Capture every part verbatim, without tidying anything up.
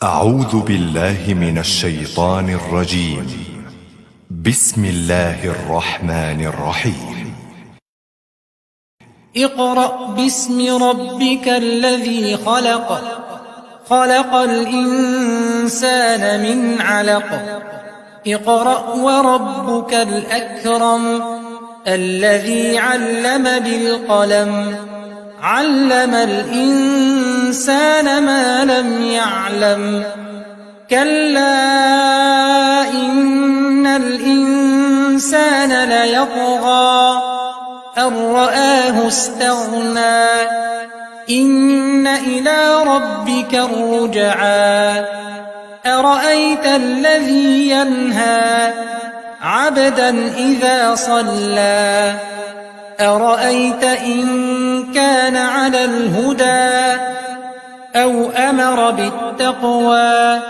أعوذ بالله من الشيطان الرجيم. بسم الله الرحمن الرحيم. اقرأ باسم ربك الذي خلق. خلق الإنسان من علق. اقرأ وربك الأكرم. الذي علم بالقلم. علم الإنسان ما لم يعلم. كلا إن الإنسان ليطغى. أن رآه استغنى. إن إلى ربك الرجعى. أرأيت الذي ينهى. عبدا إذا صلى. أرأيت إن كان على الهدى. أو أمر بالتقوى.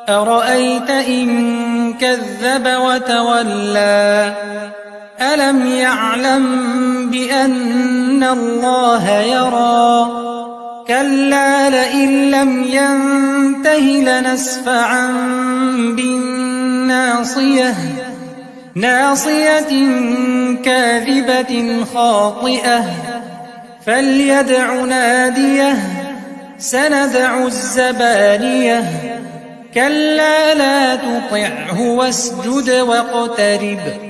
أرأيت إن كذب وتولى. ألم يعلم بأن الله يرى. كلا لئن لم ينته لنسفعا بالناصية. ناصية كاذبة خاطئة. فليدع ناديه. سندع الزبانية. كلا لا تطعه واسجد واقترب.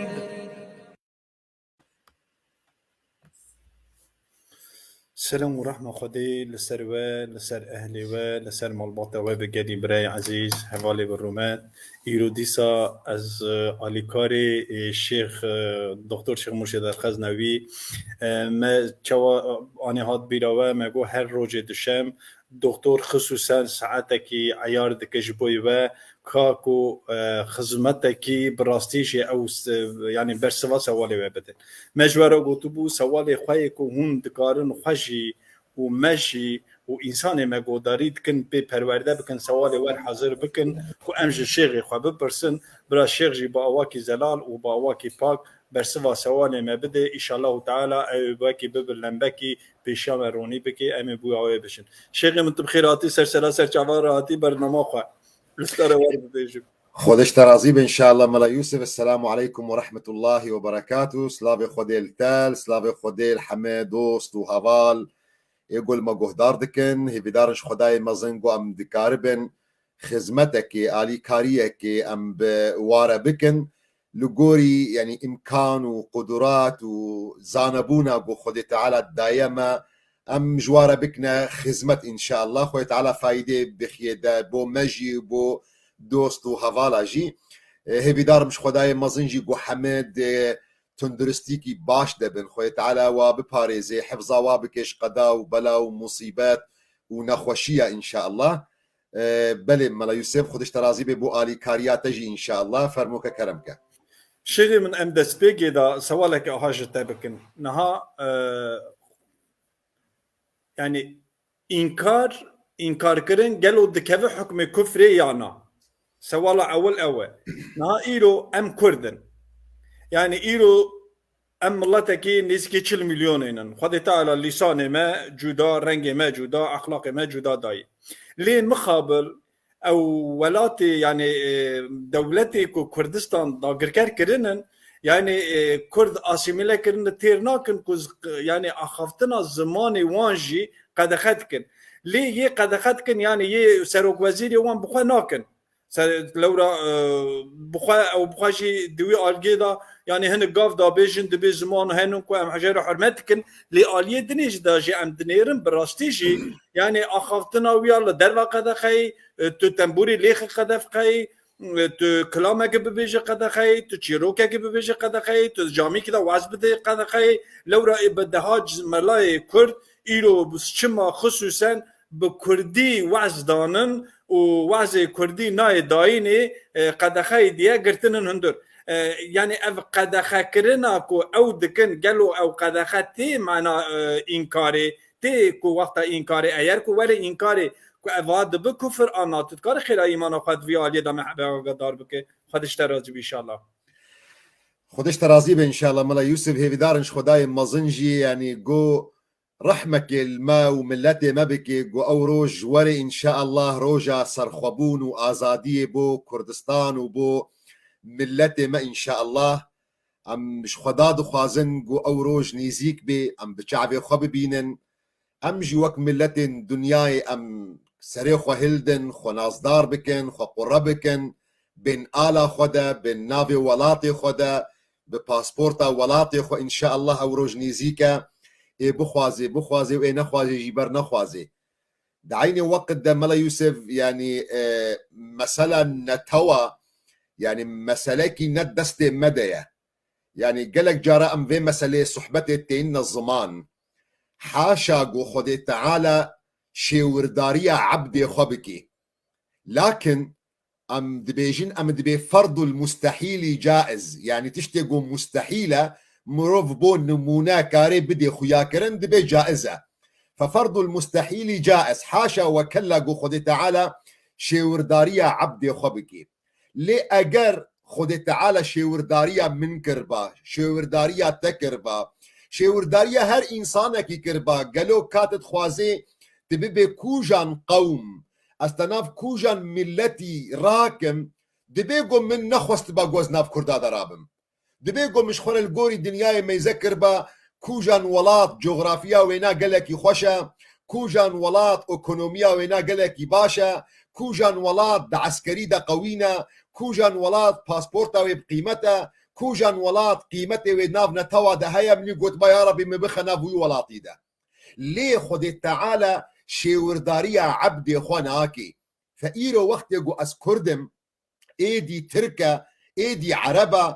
Selam û rehma Xwedê li ser we, li ser ehlê we, li ser malbata we bi gelî birayê ezîz, hevalê bi rûmet. Îro dîsa ez, e, alîkarê, e, Şêx, e, Doktor Şêx Murşid Erxez Newî, e, me çawa, e, anî hat bîra we, me got her rojê duşem, Doktor xisûsen saetekî eyar dike ji bo we, ka ku, e, xizmetekî bi rastî jî ew se-, yanî bersiva sewalê we bidin. Me ji we re gotibû, sewalê xwe yê ku hûn dikarin xwe jî û me jî û însanê me godarî dikin, pê perwerde bikin, sewalê wer hazir bikin ku em ji şêxê xwe bipirsin. Bira şêx jî bi awakî zelal û bi awakî pak bersiva sewalê me bide. Îşallahu Teala ew ê wekî bibe lembekî pêşiya me ronî bike, em ê bi wê awê bişin. Şêxê min, tu bi xêr hatî, ser sera ser çavan re hatî bernama xwe. Li te re wer bibêjim. Xwedê ji te razî be înşallah Mela Yûsif. Esselamu aleykum ve rahmetullahi ve berekatuh. Slavê Xwedê li te, slavê Xwedê li hemê dost û heval ê ku li me guhdar dikin. Hêvîdar in ji Xwedayê mezin ku em dikaribin xizmetekê, alîkariyekê em bi ware bikin. Li gorî, yanî, îmkan û qudurat û zanebûna ku Xwedê Teala daye me, em ji ware bikine xizmet înşallah. Xwedê Teala fayîdê bixiye de bo me jî, bo dost û hevala jî. E, hêvîdar im ji Xwedayê mezin jî ku hemê di tunduristîkî baş de bin. Xwedê Teala wa biparêze, hifza wa bike ji qeda û bela û musîbet û nexweşiya înşallah. E, belê Mela Yûsif, Xwedê ji te razî be bo alîkariya te jî înşallah. Fermo ke kerem ke. Şêxê min, em destpêkê de sewaleke aha ji te bikin. Niha, e, yanî înkar, înkarkirin gelo dikeve hukmê kufrê ya na? Sewala ewil ew e. Niha îro em Kurd in. Yanî îro em miletekî nêzîkî çil milyonên in. Xwedê Teala lîsanê me cuda, rengê me cuda, exlaqê me cuda dayî. Lê mixabil ew welatê, yanî, e, dewletê ku Kurdistan dagirker kirinin, yanî, e, Kurd asîmîle kirine têr nakin ku z-, yanî axaftina zimanê wan jî qedexe dikin. Lê yê qedexe dikin, yanî yê serokwezîrê wan bi xwe nakin. Ser, lewra, e, bi xwe, ew bi xwe jî di wî algê de, yanî hinek gav dabêjin, dibê ziman henin ku em jê re hurmet dikin. Lê aliyê dinê jî de jî em dinêrin, bi rastî jî, yanî axaftina wî ya li derve qedexeyî, e, tu tembûrê lêxî qedexeyî, e, tu kilamekî bibêje qedexeyî, tu çîrokekî bibêje qedexeyî, tu camîkî de waz bidê qedexeyî. Lewra ê bi deha c-, melayê Kurd îro bi çima xisûsen bi kurdî waz danin û wazê kurdî nayê dayînê, e, qedexeyê diye girtinin hundir. E, yanî ev qedexekirina ku ew dikin, gelo ew qedexe tê mana, e, înkarê, tê ku wexta înkarê, eyer ku were înkarê ku eva dibi kufir an na, tu dikarî xêra îmana xwe di vî aliyê de me hebe agadar bike. Xwedê ji te razî bî înşallah. Xwedê ji te razî be înşallah Mela Yûsif, hêvîdar in ji Xwedayê mezin jî, yanî go rehmekê li me û miletê me bike, ku ew roj were înşeallah roja serxwebûn û azadiyê bo Kurdistan û bo miletê me înşeallah. Em ji Xweda dixwazin ku ew roj nêzîk bê, em bi çavê xwe bibînin. Em jî wek miletên dinyayê em serê xwe hildin, xwe nasdar bikin, xwe qure bikin, bên ala xwe de, bên navê welatê xwe de, bi pasporta welatê xwe, înşeallah ew roj nêzîk e. Ê bixwazê, bixwazê û ê nexwazê jî ber nexwazê. Di eynê weqt de Mela Yûsif, yanî, e, mesela netewa, yanî meselekî ne destê me de ye. Yanî gelek cara em vê meseleyê sohbetê tênine ziman. Haşa ku Xwedê Teala şêwirdariya ebdê xwe bikê. Lakin em dibêjin, em dibê ferdul mustehîlî caiz. Yanî tiştê ku mustehîl e, mirov bo nimûne karê bidê xuyakirin, dibê caiz e. Fe ferdul mustehîlî caiz. Haşa we kella ku Xwedê Teala şêwirdariya ebdê xwe bikê. Lê eger Xwedê Teala şêwirdariya min kiriba, şêwirdariya te kiriba, şêwirdariya her însanekî kiriba, gelo ka tu dixwazê tu bibê kûjan qewm, ez te nav kûjan miletî rakim, dibê ku min nexwestiba ku ez nav Kurda de rabim. Dibê ku min ji xwe re li gorî dinyayê meyze kiriba, kûjan welat coxrafiya wêna gelekî xweş e, kûjan welat ekonomiya wêna gelekî baş e, kûjan welat di eskerî de qewî ne, kûjan welat pasporta wê bi qîmet e, kûjan welat qîmetê wê nav netewa de heye, min gotiba, ya Rebî, min bixe nav wî welatî de. Lê Xwedê Teala şêwirdariya ebdê xwe nake. Fe îro wextê ku ez Kurd im, êdî Tirk e, êdî Ereb e,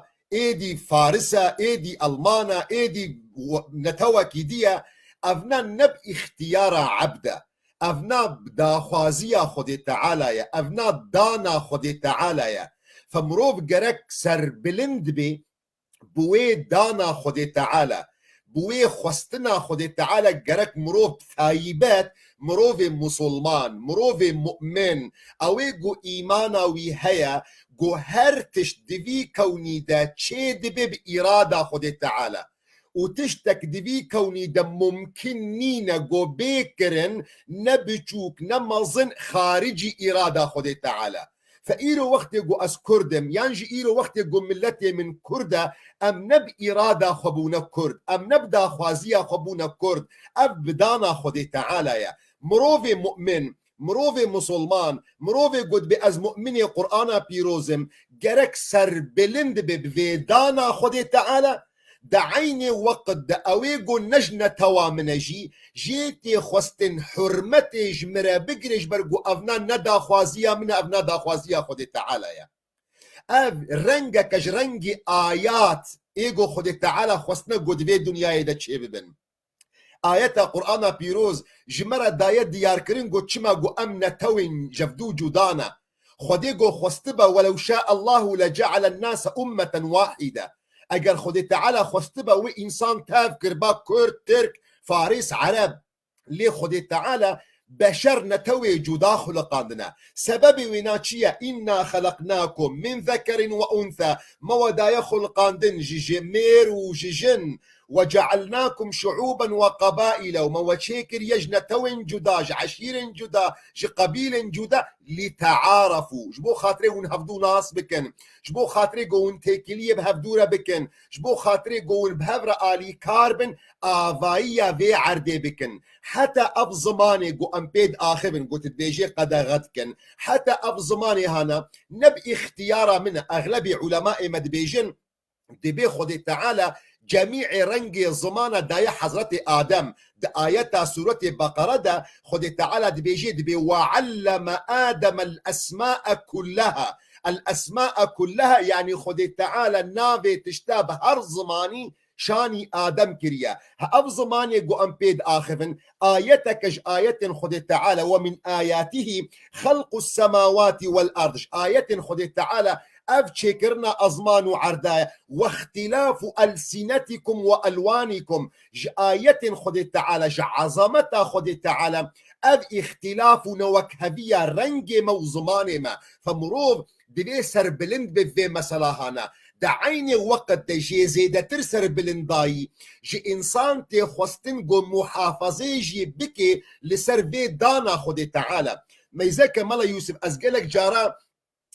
êdî Faris e, êdî Elman e, êdî w-, netewekî dî ye. Evna ne bi îxtiyara ebd e. Evna bi daxwaziya Xwedê Teala ye. Evna dana Xwedê Teala ye. Fe mirov gerek serbilind bê bi wê dana Xwedê Teala, bi wê xwestina Xwedê Teala gerek mirov bi taybet, mirovê musulman, mirovê mu'min, ew ê ku îmana wî heye, ku her tişt di vî kewnî de çê dibe bi îrada Xwedê Teala. Û tiştek di vî kewnî de mumkin nîne ku bê kirin, ne biçûk, ne mezin, xaricî îrada Xwedê Teala. Fe îro wextê ku ez Kurd im, yan jî îro wextê ku miletê min Kurd e, em ne bi îrada xwe bûne Kurd, em ne bi daxwaziya xwe bûne Kurd, ev bi dana Xwedê Teala ye. Mirovê mu'min, mirovê musulman, mirovê ku dibê ez mu'minê Qur'ana pîroz im, gerek serbilind be bi vê dana Xwedê Teala, di eynê weqt de ew ê ku ne ji netewa min e jî, jê tê xwestin hurmetê ji min re bigire, ji ber ku evna ne daxwaziya min e, evna daxwaziya Xwedê Teala ye. Ev rengeke ji rengî ayat ê ku Xwedê Teala xwestine ku di vê dinyayê de çêbibin. Ayeta Qur'ana Pîroz ji me re daye diyarkirin ku çima ku em netewên ji hevdû cuda ne. Xwedê ku xwestibe, "Welew şa'allahu lece'alen nase ummeten wahide." Eger Xwedê Teala xwestibe, wê însan tev kiriba Kurd, Tirk, Faris, Ereb. Lê Xwedê Teala beşer netewê cuda xuliqandine. Sebebê wêna çi ye? "Inna xelaqnakum min zekerin ve unsa." Me we daye xuliqandin ji, ji mêr û ji jin. "Ve cealnakum şu'uben ve qabaile." Û me we çêkiriye ji netewên cuda, ji eşîrên cuda, ji qebîlên cuda. "Lite'arafu." Ji bo xatirê hûn hevdû nas bikin. Ji bo xatirê ku hûn têkiliyê bi hevdû re bikin. Ji bo xatirê ku hûn bi hev re alîkar bin, avayiya vê erdê bikin. Heta ev zimanê ku em pê diaxivin, ku tu dibêjê qedexe dikin. Heta ev zimanê hana, ne bi îxtiyara min e. Exlebî ulemaê me dibêjin, dibê Xwedê Teala cemî'ê rengê zimana daye Hezretê Adem. Di ayeta Sûretê Beqere de Xwedê Teala dibêjê, dibê, "Ve alleme Ademel esma'e kulleha." El esma'e kulleha, yanî Xwedê Teala navê tişta bi her zimanî şanî Adem kiriye. Ha, ev zimanê ku em pê diaxivin, ayeteke ji ayetên Xwedê Teala, "Ve min ayatihi xelqus semawati vel ard." Ji ayetên Xwedê Teala ev çêkirina ezman û erda ye. "Ve îxtilafu elsinetikum ve elwanikum." Ji ayetên Xwedê Teala, ji ezameta Xwedê Teala, ev îxtilaf û newekheviya rengê me û zimanê me. Fe mirov divê serbilind be vê meselahana. Di eynê weqt de jê zêdetir serbilindayî ji însan tê xwestin ku muhafazê jî bike li ser vê dana Xwedê Teala. Meyzeke Mela Yûsif, ez gelek cara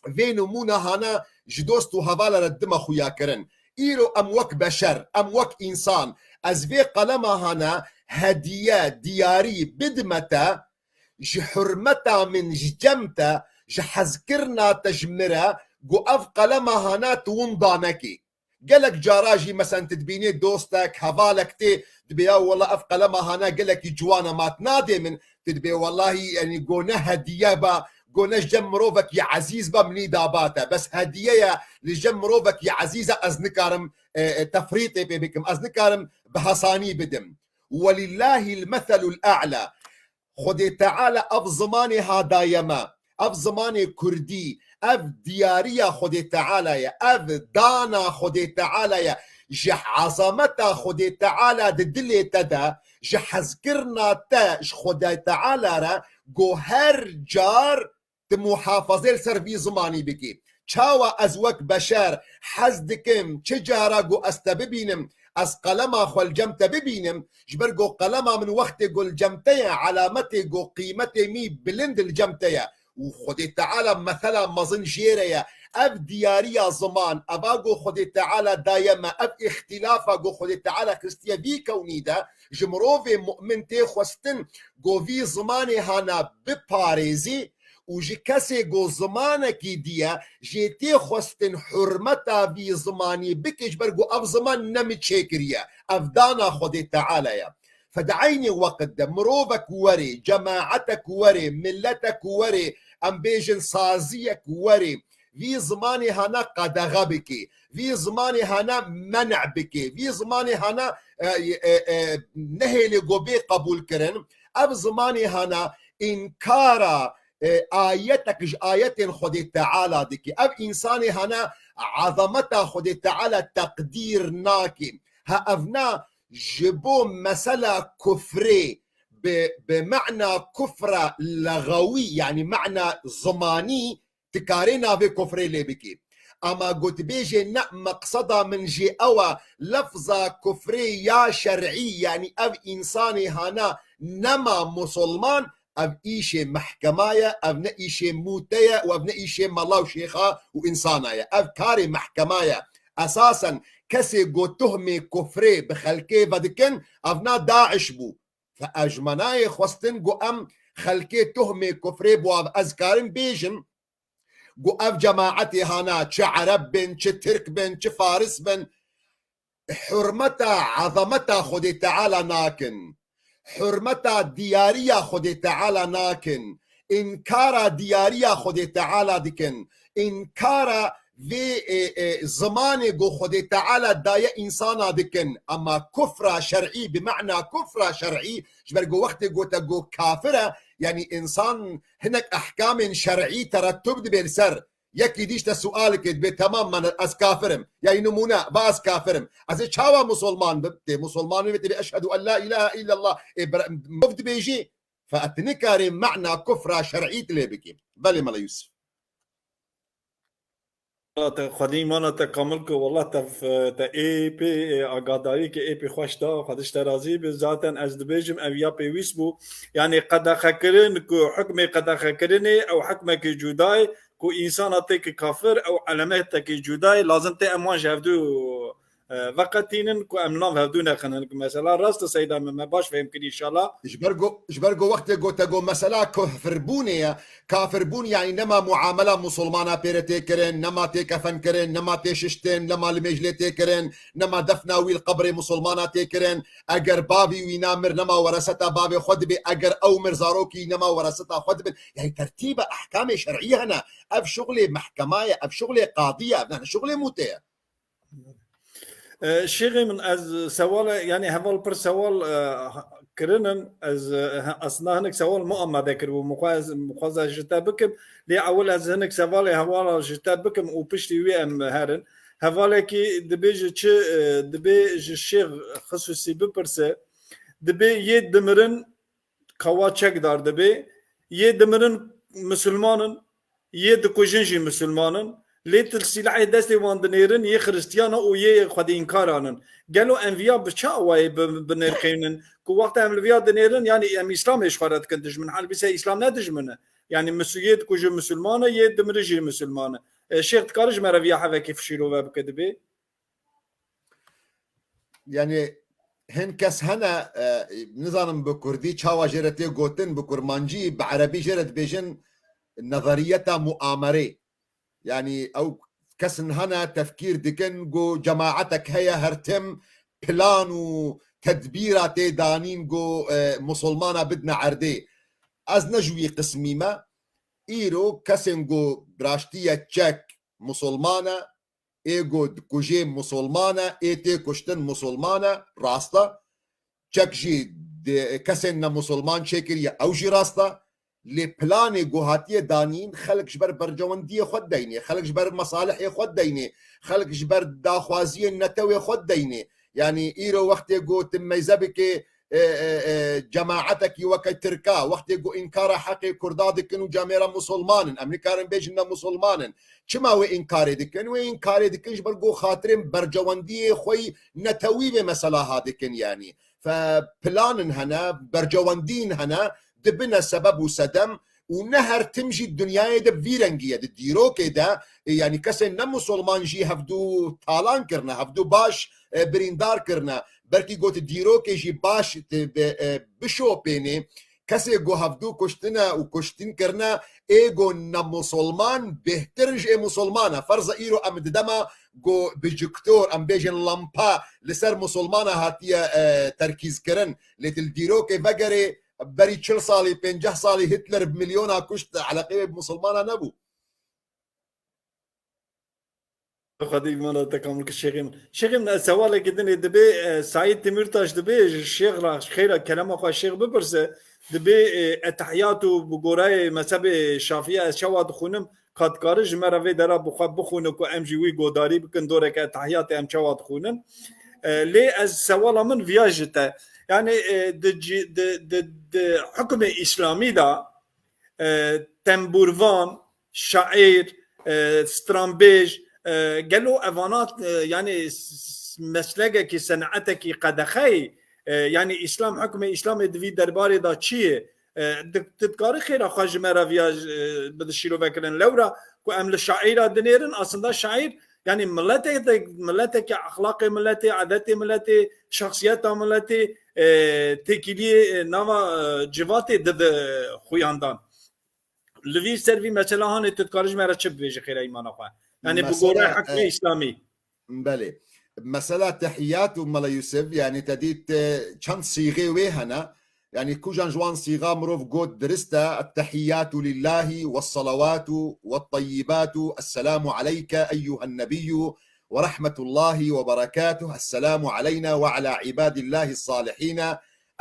vê nimûna hana ji dost û hevala re dime xuya kirin. Îro em wek beşer, em wek însan, ez vê qelema hana hediye, diyarî bidime te, ji hurmeta min ji cem te, ji hezkirina te ji min re, ku ev qelema hana tu winda nekî. Gelek cara jî, mesen, tu dibînê dostek, hevalek tê, dibê ya wela ev qelema hana gelekî ciwan e, ma tu nadê min, tu dibê welahî, yanî, go ne hediye ba, go ne ji cem mirovekî ezîz ba, minî daba te. Bes hediye ye, li cem mirovekî ezîz e, ez nikarim, e, e, tefrîtê pê bikim, ez nikarim bi hesanî bidim. Welillahil meselul a'la. Xwedê Teala ev zimanê ha daye me, ev zimanê kurdî, ev diyariya Xwedê Teala ye, ev dana Xwedê Teala ye. Ji ezameta Xwedê Teala di dilê te de, ji hezkirina te ji Xwedê Teala re, go her car tu muhafazê li ser vî zimanî bikî. Çawa ez wek beşer hez dikim, çi cara ku ez te bibînim, ez qelema xwe li cem te bibînim, ji ber ku qelema min wextê ku li cem te ye, elametê ku qîmetê mî bilind li cem te ye. Û Xwedê Teala mesela mezin jê re ye. Ev diyariya ziman, eva ku Xwedê Teala daye me, ev îxtîlafa ku Xwedê Teala xistiye vî kewnî de, ji mirovê mu'min tê xwestin ku vî zimanê hana biparêzî, û ji kesê ku zimanekî diye jê tê xwestin hurmeta vî zimanî bike, ji ber ku ev ziman ne min çêkiriye, ev dana Xwedê Teala ye. Fe di eynê weqt de mirovek werê, cemaetek werê, miletek werê, em bêjin saziyek werê, vî zimanê hana qedexe bike, vî zimanê hana men'a bike, vî zimanê hana, e, e, e, nehêlê ku bê qebûl kirin, ev zimanê hana înkara e, ayetek ji ayetên Xwedê Teala dike. Ev însanê hana ezameta Xwedê Teala teqdîr nake. Ha ev na ji bo mesela kufrê bi, bi mena kufra lexawî, yanî mena zimanî, tu karê navê kufrê lê bikî. Ama gotibêjê ne, meqseda min jê ew e, lefza kufrê ya şer'î, yanî ev însanê hana nema musulman, ev îşê mehkema ye, ev ne îşê mûte ye û ev ne îşê mela û şêxa û însana ye. Ev karê mehkema ye. Esasen kesê ku tuhmê kufrê bi xelkê vedikin, ev na DAIŞ bû. Fe ev ji me nayê xwestin ku em xelkê tuhmê kufrê bo. Ev ez karim bêjim ku ev cemaetê hana, çi Ereb bin, çi Tirk bin, çi Faris bin, hurmeta, ezameta Xwedê Teala nakin. Hurmeta diyariya Xwedê Teala nakin. Înkara diyariya Xwedê Teala dikin. Înkara vê, e, e, zimanê ku Xwedê Teala daye însana dikin. Ama kufra şer'î, bi mena kufra şer'î, ji ber ku wextê gote ku kafir e, yanî însan hinek ehkamên şer'î terettub dibe li ser. Yekî dî ji te sualekê dibê, temam, min, ez kafir im. Yanî nimûne, va ez kafir im. Ez ê çawa musulman bim? Tê musulman bibî, tê bê eşhedû en la ilahe illallah. Ê, bira-, mirov dibêjî, fe tu nikarî mena kufra şer'î tu lê bikî. Belê Mela Yûsif. Te Xwedî îmana te kamil ku, wallah te, te ê pê, ê, agadarî ke ê pê xweş da, Xwedê ji te razî bi. Zaten ez dibêjim ev ya pêwîst bû. Yanî qedexekirin ku hukmê qedexekirinê ew hukmekî cuda ye, ku însana têke kafir, ew elemetekî cuda ye, lazim tê em wan ji hevdû, e, veqetînin, ku em nav hevdû nexin. Hin ku mesela rast e, Seyda me, me baş fêm kirî, înşallah. Ji ber go-, ji ber go wextê gote go mesela kafirbûnê ye, kafirbûn, yanî nema muamela musulmana pê re tê kirin, nema tê kefen kirin, nema tê şiştin, nema limêj lê tê kirin, nema defna wî li qebrê musulmana tê kirin, eger bavî wî namir, nema wereseta bavê xwe dibe, eger ew mir, zarokî nema wereseta xwe dibin. Yanî tertîba ehkamê şer'î hene. Ev şuxlê mehkema ye, ev şuxlê qadî ye, ev ne şuxlê mûtê ye. E, şêxê min, ez sewale, yanî heval pir sewal, e, kirinin, ez, e, aslında hinek sewal mu amade kiribû, mixwa ez, mixwaza ji te bikim, lê ewil ez hinek sevalê hevala ji te bikim û piştî wî em herin. Hevalekî dibêje çi, e, dibê ji şêx xisûsî bipirse, dibê yê dimirin, kawa çekdar dibê, yê dimirin misilman in, yê dikujin jî misilman in, Lê tu sîlehê destê wan dinêrin, yê Xiristiyana û yê xwedî înkaran in. Gelo em viya bi çi awayê bi-, binirxînin? Ku wexta em li viya dinêrin, yanî em Îslamê ji xwe re dikin dijmin. Halbîse Îslam ne dijmin e. Yanî misu-, yê dikuje misilman e, yê dimire jî misilman e. E, Şêx, dikare ji me re viya hevekê şîrove bike dibê? Yani hin kes hene, e, nizanim bi kurdî çawa jê re tê gotin, bi kurmancî, bi erebî jê re dibêjin nezeriyeta muamerê. Yani ew kesin hene tefkîr dikin ku cemaetek heye her tim plan û tedbîra tê danîn ku, e, musulmana bidine erdê. Ez ne ji wî qismî me. Îro kesên ku bi raştî ye çek musulman e, ê ku dikujê musulman e, ê tê kuştin musulman e, rast e. Çek jî di kesên ne musulman çêkiriye, ew jî rast e. Lê planê ku hatiye danîn, xelk ji ber bercewendiyê xwe deynê, xelk ji ber mesalihê xwe deynê, xelk ji ber daxwaziyên netewê xwe deynê. Yanî îro wextê ku tu meyze bikê, e, e, e, cemaetekî weke Tirka, wextê ku înkara heqê Kurda dikin û camêra musulman in, em nikarin bêjin ne musulman in. Çima wê înkarê dikin? Wê înkarê dikin ji ber ku xatirên bercewendiyê xwe yî netewî vê mesela ha dikin yanî. Fe planin hene, bercewendîn hene, dibine sebeb û sedem û ne her tim jî dinyayê de vî rengî ye. Di dîrokê de, e, yanî kesên ne musulman jî hevdû talan kirine, hevdû baş, e, birîndar kirine. Belkî got dîrokê jî baş, e, e, bişopênê. Kesê ku hevdû kuştine û kuştin kirine, ê ku ne musulman bêhtir in ji ê musulman e. Ferz e îro em di dema ku projektor, em bêjin lampa li ser musulmana hatiye, e, terkîz kirin. Lê tu li dîrokê vegerê, berî çil salî, pênceh salî Hitler bi milyona kuşt, eleqê wê bi musulmana nebû. Xwedê îmana te kamil kir şêxê min. Şêxê min, ez sewalekê din ê dibê, e, Saîd Timîrtaş dibê, ji şêx re, xeyra kelama xwe şêx bipirse, dibê, e, etehiyat û bi gorayê mezhebê Şafî ez çawa dixwînim, ka dikare ji me re vê dera bi xwe bixwîne ku em jî wî godarî bikin, doreke etehiyatê em çawa dixwînin. E, lê ez sewala min viya ji te. Yanî, e, di ci-, di, di, di hukmê Îslamî de, e, tembûrvan, şaîr, e, stranbêj, e, gelo evana, e, yanî s-, s-, meslekekî, senetekî qedexeyî, e, yanî Îslam, hukmê Îslamê di vî derbarê de çi ye? E, di-, tu dikarî xêra xwe ji me re viya, e, bide şîrovekirin. Lewra ku em li şaîra dinêrin, aslında şaîr, yanî miletê de, mileteke exlaqê miletê, edetê miletê, şexsiyeta miletê, e, têkiliyê, e, nava, e, civatê dide xuyandan. Li vî ser vî mesela hanê tu dikarî ji me re çi bibêjî xêra îmana xwe? Yanî bi Mesela, gorayê hukmê e, Îslamî. Belê. Mesela tehiyat û Mela Yusuf, yanî te dît, e, çend sîxê wê hene. Yanî kujan ji wan sîxa mirov got dirist e, التحيات لله والصلوات والطيبات، السلام عليك أيها النبي ورحمة الله وبركاته، السلام علينا وعلى عباد الله الصالحين،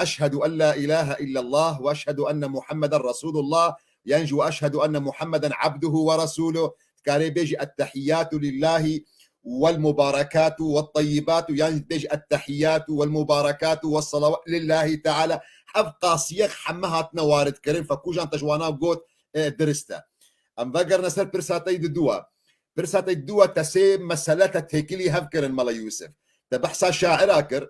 أشهد أن لا إله إلا الله وأشهد أن محمدا رسول الله، yan jî وأشهد أن محمدا عبده ورسوله. Dikarê bêjî التحيات لله والمباركات والطيبات، yan jî bêjî التحيات والمباركات والصلوات لله تعالى. Ev qasiyek heme hatine warid kirin, fe kujan te ji wana got, e, dirist e. Em vegerine ser pirsa te yî di dû e. Pirsa te yî di dû e, te sê mesele te têkilî hev kirin Mela Yusuf. Te behsa şaira kir,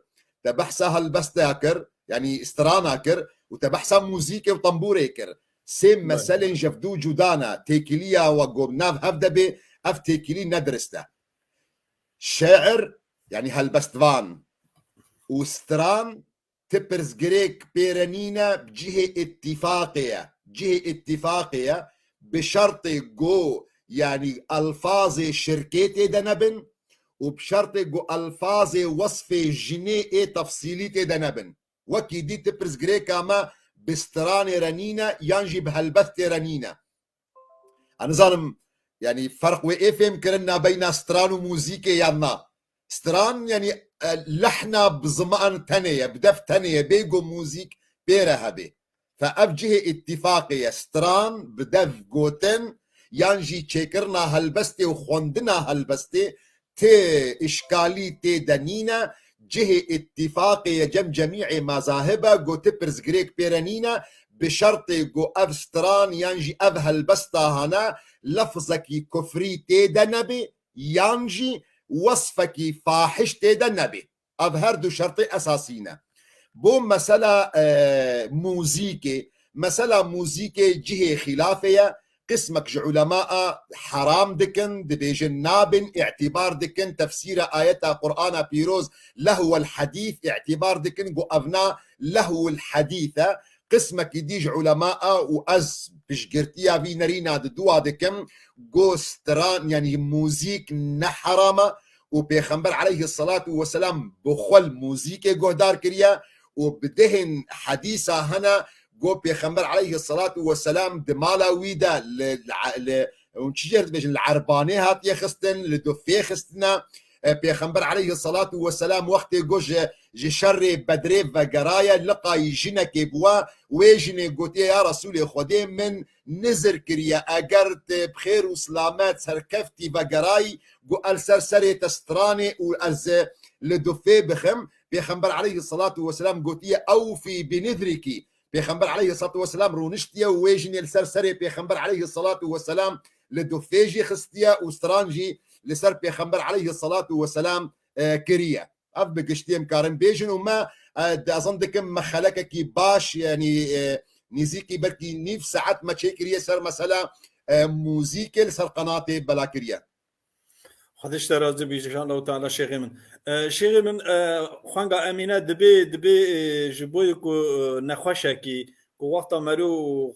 te behsa helbesta kir, yanî strana kir û te behsa muzîkê û tembûrê kir. Sê Belê. meselên ji hev dû cuda ne. Têkiliya we ku nav hev de bê, ev têkilî ne dirist e. Şeir, yanî helbestvan û stran ti pirsgirêk pê re nîne, bi cihê îttifaqê ye. Cihê îttifaqê ye, bi şertê ku, yanî elfazê şirkê tê de nebin û bi şertê ku elfazê wesfê jinê ê tefsîlî tê de nebin. Wekî dî ti pirsgirêka me bi stranê re nîne yan jî bi helbestê re nîne. Ez nizanim, yanî ferq wê ê fêm kirin nabeyna stran û muzîkê yan na. Stran, yanî, e, lehna bi ziman tenê ye, bi def tenê ye, bêyî ku muzîk pê re hebê. Fe ev cihê îttifaqê ye. Stran bi dev gotin yan jî çêkirina helbestê û xwendina helbestê ti îşkalî tê de nîne. cihê îtîfaqê ye cem cemî'ê mezahibe, go ti pirsgirêk pê re nîne, bi şertê go ev stran yan jî ev helbesta hane lefzekî kufrî tê de nebe, yan jî wesfekî fahiş tê de nebe. Ev her du şertê esasî ne. Bo mesela, e, muzîkê, mesela muzîkê cihê xîlafê ye. Qismek ji ulema heram dikin, dibêjin nabin, îtîbar dikin, tefsîra ayeta Qur'ana pîroz lehwel hedîs îtîbar dikin, go ev na lehwul hedîs e. Qismekî dî ji ulema û ez piştgirtiya vî nerîna di dua dikim, go stran, yanî muzîk ne heram e û Pêxember aleyhisselatu vesselam bi xwe li muzîkê guhdar kiriye û bi dehên hedîsa hene go Pêxember aleyhisselatu vesselam di mala wî de li, li, li, hûn çi jê re dibêjin, li erbanê hatiye xistin, li dufê xistine. E, Pêxember aleyhisselatu vesselam wextê got ji, ji şerê Bedrê vegeraye, liqayî jinekê bi we, wê jinê gotiye, ya Resûlê Xwedê, min nizir kiriye, eger tu bi xêr û silamet serkeftî vegerayî, got, ez li ser serê te stranê û ez li dufê bixim. Pêxember aleyhisselatu vesselam gotiye, ewfî bi nizrikî. Pêxember aleyhisselatu vesselam rûniştiye û wê jinê li ser serê Pêxember aleyhisselatu vesselam li dufê jî xistiye û stran jî li ser Pêxember aleyhisselatu vesselam, e, kiriye. Ev bi giştî em karin bêjin û me, e, di, ez zan dikim me xelekekî baş, yanî, e, nîzîkî belkî nîv saet me çêkiriye ser mesela, e, muzîkê li ser qenatê bela kiriye. Xwedê ji te razî bî, inşallah Teala şêxê min. E, şêxê min, e, xwenga Emîne dibê, dibê, e, ji boyê ku, e, nexweşekî, ku wexta mero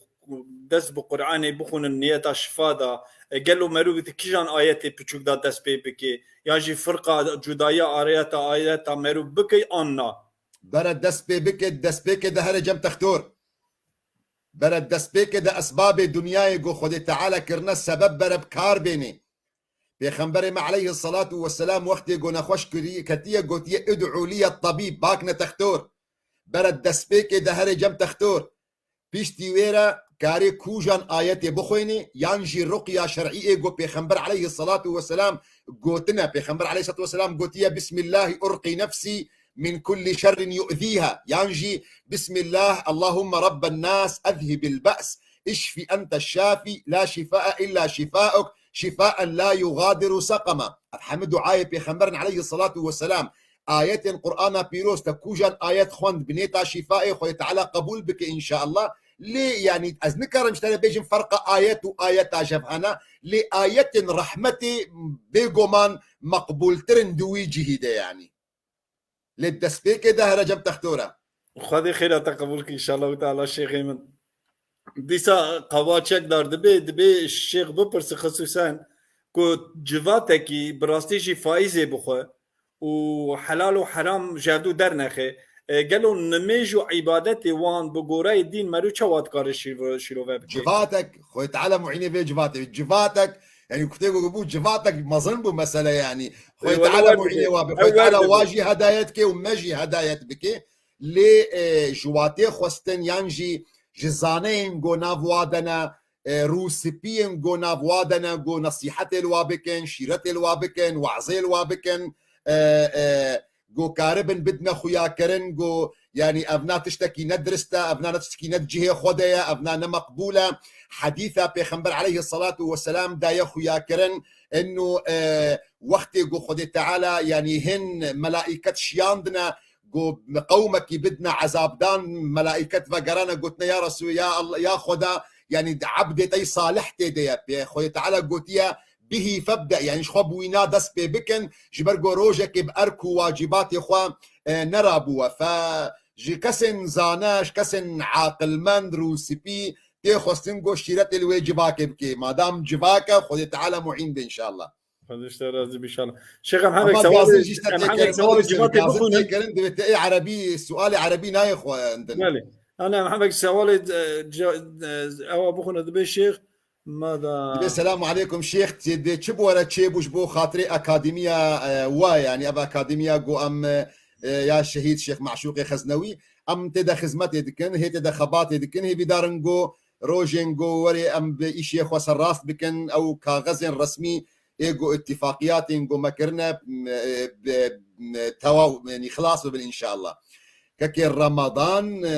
dest bi Qur'anê bixwînin niyeta şifa da, e, gelo mero di kijan ayetê piçûk da dest pê bike? Yan jî firqa cudaya ayeta, ayeta mero bike an na? Bere dest pê bike, destpêkê de here cem textor. Bere destpêkê de esbabê dinyayê ku Xwedê Teala kirine sebeb bere bi kar bênê. Pêxemberê me aleyhisselatu vesselam wextê ku nexweş kirî-, ketiye, gotiye, "Id'u liye tabîb, bak ne textor." Bere destpêkê de herê cem textor. Piştî wê re karê kûjan ayetê bixwênê, yan jî ruqya şer'î ê ku Pêxember aleyhisselatu vesselam gotine. Pêxember aleyhisselatu vesselam gotiye, "Bismillahî urqî nefsî min kulli şerrin yu'zîha." Yan jî, "Bismillah, Allahümme Rabben nas, ezhibil ba's, işfi ente şafi, la şifae illa şifauk, şifaen la yugadiru sakama." Ev hemî duayê Pêxemberin aleyhisselatu vesselam. Ayetên Qur'ana pîroz te kûjan ayet xwend bi nêta şîfaê Xwedê Teala qebûl bike inşallah. Lê, yanî, ez nikarim ji te re bêjim ferqa ayet û ayeta ji hev hene, lê ayetên rehmetê bêguman meqbûltir in di wî cihî de, yanî. Lê destpêkê de here cem textora. Xwedê xêra te qebûl ke inşallah Teala şêxê min. Dîsa qewa çekdar dibe, dibe şêx bipirse xisûsen ku civatekî bi rastî jî faîzê bixwe û helal û heram ji hevdû dernexe. E, gelo nimêj û îbadetê wan bi goreyê dîn mero çawa dikare şîro-, şîrove bike? Civatek, Xwedê Teala muînê vê civatê. Civatek, yanî kutê ku bû civatek mezin bû mesele yanî. Xwedê Teala muînê wa be. Xwedê Teala wa jî hedayet ke û me jî hedayet bike. Lê, e, ji watê xwestin yan jî ji zaneyên ku nav wa de ne, e, rûspiyên ku nav wa de ne, ku nesîhetê li wa bikin, şîretê li wa bikin, wazê li wa bikin, e, e, ku karibin bidine xuyakirin, ku, yanî, ev na tiştekî ne dirist e, ev na ne tiştekî ne di cihê xwe de ye, ev na ne meqbûl e. Hedîsa Pêxember aleyhisselatu vesselam daye xuyakirin, inu, e, wextê ku Xwedê Teala, yanî, hin melaiket şiyandine, ku qewmekî bidine ezabdan, melaiket vegerane gotine, ya Resul, ya Allah, ya Xweda, yanî di ebdê te yî salih tê de ye. Pê Xwedê Teala gotiye, bihî febde, yanî ji xwe bi wîna dest pê bikin, ji ber ku rojekê bi erk û wacibatê xwe, e, nerabûwe. Fe ji kesên zane, ji kesên aqilmend, rûspî tê xwestin ku şîretê li wê civakê bike. Madam civak e, Xwedê Teala muîn be inşallah. Xwedê ji te razî be inşallah. Şêx, em hevek sewalê, em hevek sewalê civatê bixwînin. Kirin, divê te ê erebî, sualê erebî nayê xwendin. Belê. Ana em hevek sewalê, e, ca-, e, ewa bixwîne dibe şêx, ma da. Dibe selamu aleykum şêx, tê de çi bi we re çêbû ji bo xatirê akademiya, e, we, yanî ev akademiya ku em, e, ya şehîd Şêx Meşûqê Xeznewî, em tê de xizmetê dikin, hê tê de xebatê dikin, hêvîdar in ku rojên ku werê em bi îşê xwe serrast bikin, ew kaxezên resmî ê ku îtîfaqiyatên ku me kirine, m-, e, bi, m-, tewaw, yanî xilas bibin înşallah. Kekê Ramadan, e,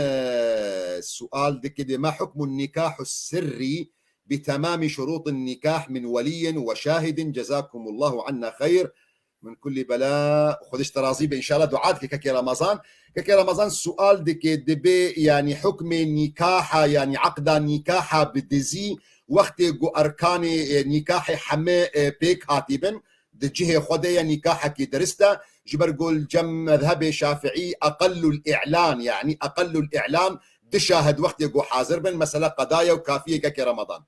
sual dike dê ma hukmu nikahu sirrî bi temamî şurûtî nikah min weliyyin we şahidin, cezakumullahu anna xeyr. Min kulli bela, Xwedê ji te razî be, înşallah dua dike kekê Ramazan. Kekê Ramazan sual dike, dibê, yanî hukmê nîkaha, yanî aqda nîkaha bi dizî, wextê ku erkanê, e, nîkahê heme, e, pêk hatî bin, di cihê xwe de ye, nîkahekî dirist e, ji ber ku li cem mezhebê şafiî eqellul îlan, yanî eqellul îlan, du şahid wextê ku hazir bin, mesele qeda ye û kafî ye kekê Ramazan.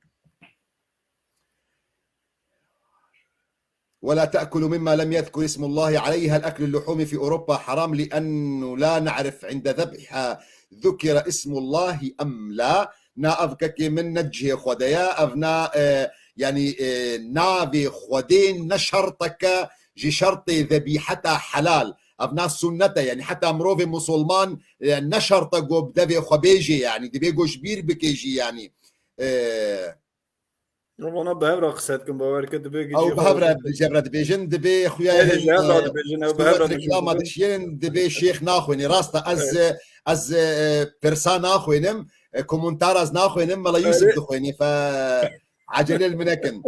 ولا تأكلوا مما لم يذكر اسم الله عليه. هل أكل اللحوم في أوروبا حرام لأنه لا نعرف عند ذبحها ذكر اسم الله أم لا؟ Na, ev kekê min ne cihê xwe de ye. Ev na, e, yanî, e, navê Xwedê ne şerteke ji şertê zebîheta helal. Ev na sunnet e. Yanî heta mirovê musulman, e, ne şert e ku bi devê xwe bêjê. Yanî divê ku ji bîr bike jî, yanî. E, Ew vana bi hev re qise dikin, bawer ke dibê Ew gicî bi hev re, xwe bi hev re dibêjin, dibê xuya Erê, hin, ji hev re e, dibêjin, ew bi hev re sûret reklama dibêjin. Dişiyên, dibê şêx naxwênê. Rast e, ez, Evet. ez, e, pirsa naxwênim, e, komentar ez naxwênim, Mela Yusuf Erê. dixwênê. Fe, ecelê li min nekin.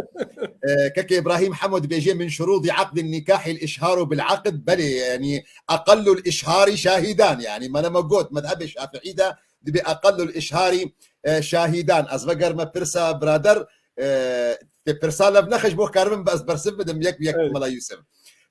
E, keke Îbrahîm Hemo dibêje, min şurûdî aqdin nikahî l-îşharu bil aqd, belê, yanî, eqellul îşharî şahîdan, yanî, me nema got, mezhebê şafiî de dibê eqellul îşharî, e, şahîdan. Ez vegerime pirsa birader, e, te pirsa lev nexe ji bo karibim ez bersiv bidim yek bi yek Evet. Mela Yusuf.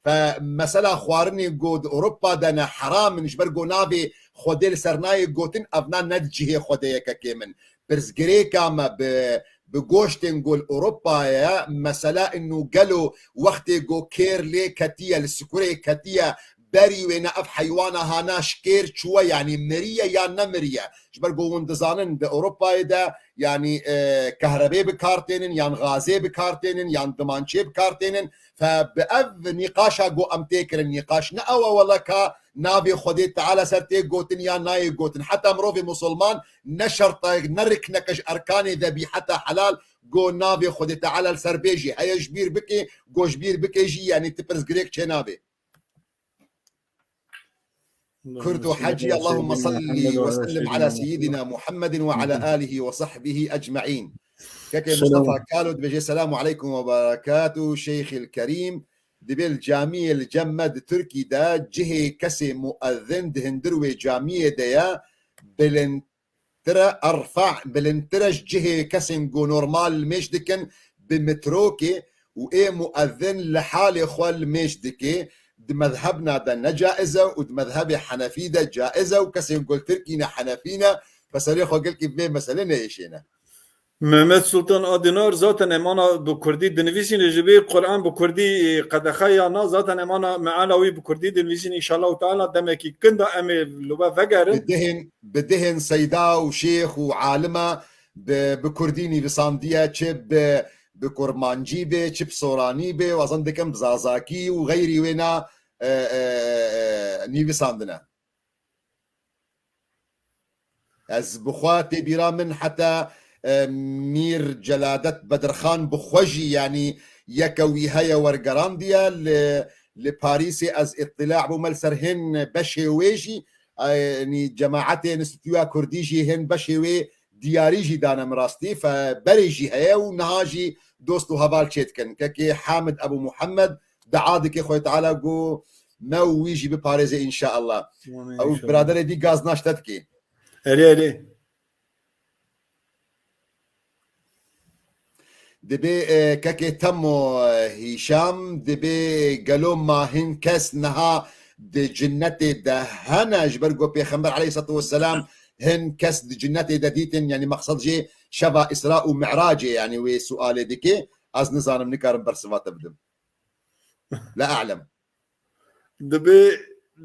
Fe mesela xwarinê ku di Ewropa de ne heram in, ji ber ku navê Xwedê li ser nayê gotin, ev na ne di cihê Xwedê ye kekê min. Pirsgirêka me bi, bi goştên ku li Ewropa ye, mesela inu gelo wextê ku kêr lê ketiye, li sikurê ketiye, berî wêne ev heywana hana ji kêr çûye, yanî miriye yan nemiriye. Ji ber ku hûn dizanin di Ewropayê de, yanî, e, kehrebê bi kar tênin, yan gazê bi kar tênin, yan dimançê bi kar tênin. Fe bi ev nîqaşa ku em tê kirin, nîqaş ne ew e wele ka navê Xwedê Teala ser tê gotin yan nayê gotin. Heta mirovê musulman ne şert e, ne rikneke ji erkanê zebîheta helal ku navê Xwedê Teala li ser bêjê. Heye ji bîr bike, ku ji bîr bike jî, yanî ti pirsgirêk çê nabe. Kurd û hecî, Allahümme salli ve sellim ala seyyidina Muhammedin ve ala alihi ve sahbihi ecmaîn. Kekê Mustafa Kalo dibêje, selamu aleykum ve berekatuhu, Şeyhil Kerîm. Dibê li camiyê li cem me di Tirkî de cihê kesê muezzin di hundir wê camiyê de ye, bilind tire, erfa, bilindtir e ji cihê kesên ku normal limêj dikin bi mitrokê û ê muezzin li halê xwe limêj dike. Di mezhebna de ne caiz e û di mezhebê henefî de caiz e û kesên ku li Tirkî ne henefî ne, peserê xwe gelkî bi vê meselê neyêşêne. Mehmet Sultan Adinar, zaten em ana bi kurdî dinivîsîne, ji vê Quran bi kurdî, e, qedexe ya na, zaten em ana meala wî bi kurdî dinivîsîne, înşallahu teala demekî kin de em ê li we vegerin. Bi dihên, bi dihên seyda û şêx û alima bi, bi kurdî nivîsandiye, çi bi, bi kurmancî be, çi bi soranî be, wazan dikim bi zazakî û xeyrî wêna, e, e, e, nivîsandine. Ez bi xwe tê bîra min heta, e, Mîr Celadet Bedirxan bi xwe jî, yanî yeke wî heye wergerandiye li, li Parîsê ez îtîla bûme li ser hin beşê wê jî, e, yanî cemaetê Enstîtuya Kurdî jî hin beşê wê diyarî jî dane min rastî, fe berê jî heye û niha jî dost û heval çêdikin. Kekê Hamid Ebû Muhammed dua dike Xwedê Teala ku me û wî jî biparêze înşallah. Amîn Ew înşallah. Biraderê dî gaz naşte dikê. Erê, erê. Dibê, e, kekê Temo, e, Hîşam, dibê gelo ma hin kes niha di cinnetê de hene, ji ber ku Pêxember aleyhisselatu vesselam hin kes di cinnetê de dîtin, yanî mexsed jê şeva Îsra û Mi'racê, yanî wê sualê dike, ez nizanim, nikarim bersiva te bidim. La a'lem. Dibê,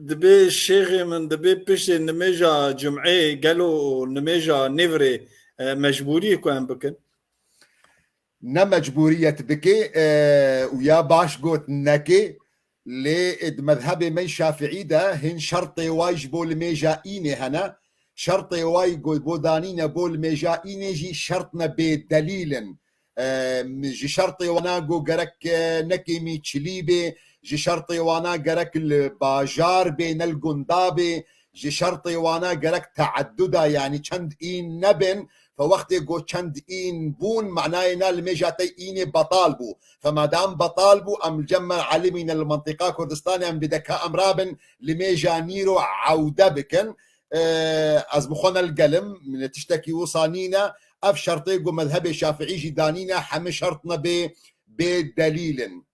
dibê şêxê min, dibê piştê nimêja cum'ê gelo nimêja nêvirê, e, mecbûrî ku em bikin? Ne mecbûriyet bike, e, û ya baş got neke, lê di mezhebê me Şafiî de hin şertê way ji bo limêja înê hene. Şertê way got bo danîne bo limêja înê jî şert ne bê delîl in. E, ji şertê wana ku gerek, e, nekêmî çilî bê, ji şertê wana gerek li bajar bê, ne li gunda bê, ji şertê wana gerek teedduda, yanî çend în nebin, fe wextê ku çend în bûn, manayê na limêja te înê betal bû. Fe madam betal bû, em li cem me alimîne li mentiqa Kurdistanê em bi deka em rabin, limêja nîro ewde bikin. E, ez bi xwe ne li gel im, ne tiştekî wisa nîne. Ev şertê ku mezhebê Şafiî jî danîne, hemî şert ne bê, bê delîl in.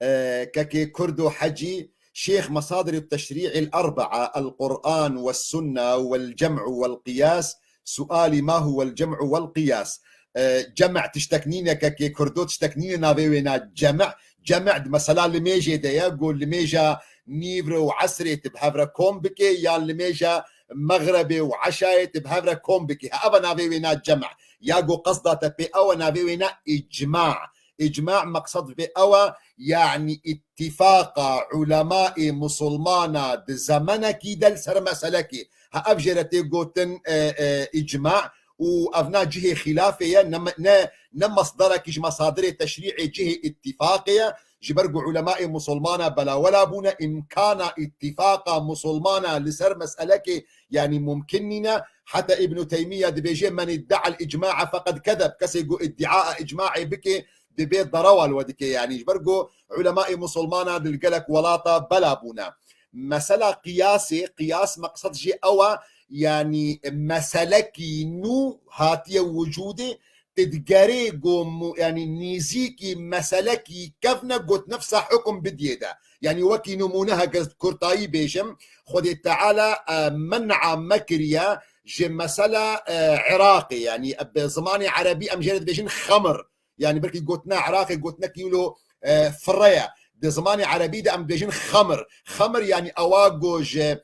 E, kekê Kurdo Hecî, Şêx, مصادر التشريع الأربعة، القرآن والسنة والجمع والقياس، سؤالي ما هو الجمع والقياس؟ E, cem' tiştek nîne, kekê Kurdo, tiştek nîne navê wê na cem'. Cem' di mesela limêjê de ye, ku limêja nîvro û esrê tu bi hev re kom bike, yan limêja mexrebê û eşayê tu bi hev re kom bike. Ha, ev e navê wê na cem'. Ya ku qesda te pê ew e, navê wê na îcma. Îcma meqsed vê ew e, yanî îtîfaqa ulemaê musulmana di zemenekî de li ser meselekê. Ha, ev jê re tê gotin, e, e, îcma û ev na cihê xîlafê ye, ne, ne, ne mesderekî ji mesadirê teşrî'ê cihê îtîfaqê ye. Ji ber ku ulemaê musulmana belawela bûne, îmkana îtîfaqa musulmana li ser meselekê, yanî mumkin nîne. Heta Îbnû Teymîye dibêje, "Men idde'el îcma'a feqed kezeb." Kesê ku îddia îcmaê bike, dibê derewa li we dike, yanî ji ber ku ulemaê musulmana di li gelek welata bela bûne. Mesela qiyasê, qiyas meqsed jê ew e, yanî meselekî nû hatiye wicûdê, tu digerê ku mu-, yanî nêzîkî meselekî kevne ku tu nefsa hukm bidiyê de. Yanî wekî nimûne heke ez kurtayî bêjim, Xwedê Teala, e, men'a me kiriye ji mesela, e, Iraqê, yanî, e, bi zimanê erebî em jê re dibêjin xemir. Yanî belkî gotina Iraqê gotinekî wilo, e, firre ye. Di zimanê erebî de em dibêjin xemir. Xemir yanî ewa ku ji,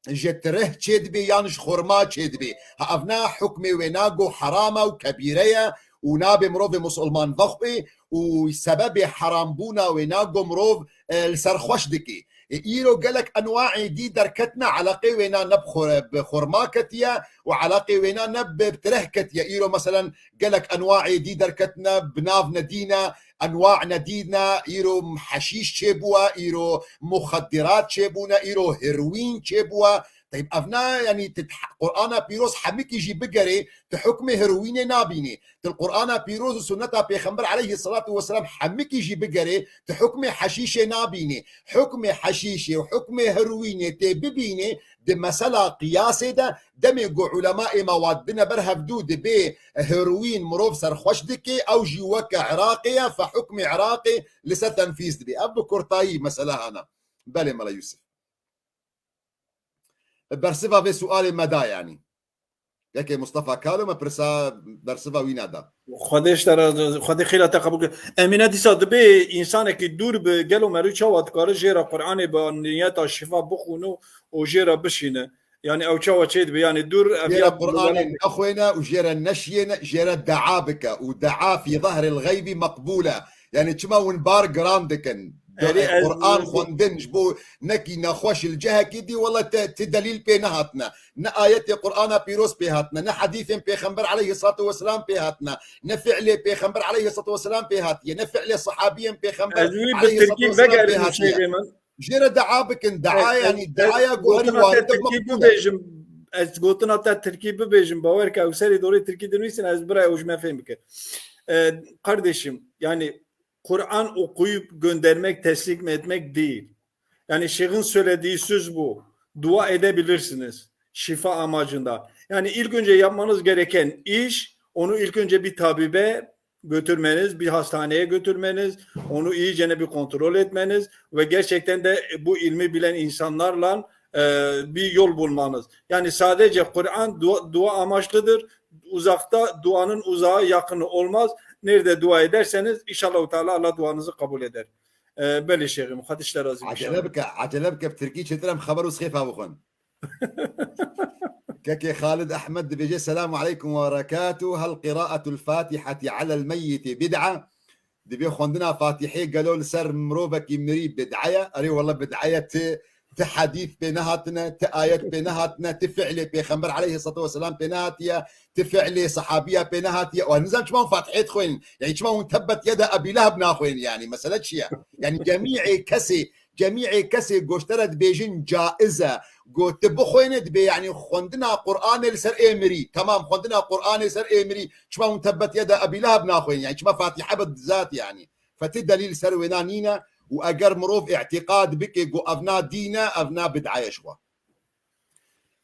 ji tirih çêdibê yan ji xurma çêdibê. Ha, ev na hukmê wê na ku heram e û kebîre ye û nabê mirovê musulman vexwê û sebebê herambûna wê na ku mirov, e, li ser xweş dike. E, îro gelek enwaê dî derketine, eleqê wê na ne bi xur-, bi xurma ketiye û eleqê wê na ne bi tirih ketiye. Îro meselen gelek enwaê dî derketine, bi nav nedîne, enwa nedîne, îro heşîş çêbûye, îro muxeddirat çêbûne, îro heroîn çêbûye. Teyb, ev ne, yanî, tu Qur'ana pîroz hemikî jî bigerê, tu hukmê heroînê nabînî. Tu Qur'ana pîroz û sunneta Pêxember aleyhissalatu vesselam hemikî jî bigerê, tu hukmê heşîşê nabînî. Hukmê heşîşê û hukmê heroînê tê bibînê, di mesela qiyasê de, demê ku ulema ê me wa dine ber hevdû dibê heroîn mirov serxweş dike, ew jî weke Iraqê ye, fe hukmê Iraqê li ser tenfîz dibê. Ev bi kurtayî mesela hana. Belê Mela Yusuf. Bersiva vê sualê me da yanî. Yekê Mustafa Kalo me pirsa bersiva wî neda. Xwedê ji te re, Xwedê xêra te qebûl kir. Emîne dîsa dibê însanekî dûr bi gelo merû çawa dikare jê re Qur'anê bi niyeta şifa bixwîne û jê re bişîne. Yani ew çawa çê dibe? Yani dûr ev Jê re ya Qur'anê nexwêne û jê re neşiyêne, jê re dua bike û dua fî zehril xeybî meqbûle. Yani çima win bar giran dikin? Erê, ez Qur'an xwendin ji bo nekî nexweş li cihekî dî, wela te, ti delîl pê nehatine. Ne ayetê Qur'ana pîroz pê hatine, ne hedîfên Pêxember aleyhissalatu vesselam pê hatine, ne fi'lê Pêxember aleyhissalatu vesselam pê hatiye, ne fi'lê sahabiyên Pêxember Ez wî bi aleyhissalatu tirkî vesselam pê vegerim hatiye. Şêxê min. Jê re dua bikin, dua, Ez, yanî ez, ez duaya ku herî gotina te warid e, tirkî meqbûl e. Bibêjim, ez gotina te tirkî bibêjim, bawer ke ew serê dorê tirkî dinivîsin, ez bira ew ji me fêm bikin. E, kardeşim, yani Kur'an okuyup göndermek, teslim etmek değil. Yani şeyhin söylediği söz bu. Dua edebilirsiniz. Şifa amacında. Yani ilk önce yapmanız gereken iş, onu ilk önce bir tabibe götürmeniz, bir hastaneye götürmeniz, onu iyicene bir kontrol etmeniz ve gerçekten de bu ilmi bilen insanlarla, e, bir yol bulmanız. Yani sadece Kur'an dua, dua amaçlıdır. Uzakta duanın uzağı yakını olmaz. Nerede dua ederseniz inşallah Teala Allah duanızı kabul eder. E, belê şêxê min, Xwedê ji te razî be. Acele bike, acele bike, bi tirkî çêtir em xeber û sixêfa bixwin. Kekê Xalid Ehmed dibêje, "Selamu aleykum ve berekatuh. Hel qiraetul Fatihati alel meyyiti bid'a?" Dibê xwendina Fatihê gelo li ser mirovekî mirî bid'a ye? Erê wele bid'a ye, ti Ti hedîf pê nehatine, ti ayet pê nehatine, ti fiilê Pêxember aleyhissalatu vesselam pê nehatiye, ti fiilê sehabiya pê nehatiye. Û nizam çima hûn Fatihê dixwînin? Yani çima hûn tebbet yeda Ebî Leheb naxwînin yani? Mesele çi ye? Yani cemîê kesê, cemîê kesê goştere dibêjin caiz e. Go ti bixwîne dibê yani xwendina Qur'anê li ser ê mirî. Tamam, xwendina Qur'anê ser ê mirî. Çima hûn tebbet yeda Ebî Leheb naxwînin? Yani çima Fatiha bi zat yani? Fetî delîl ser wêna nîne û eger mirov îtîqad bike ku evna dîn e, evna bid'a ye ji xwe.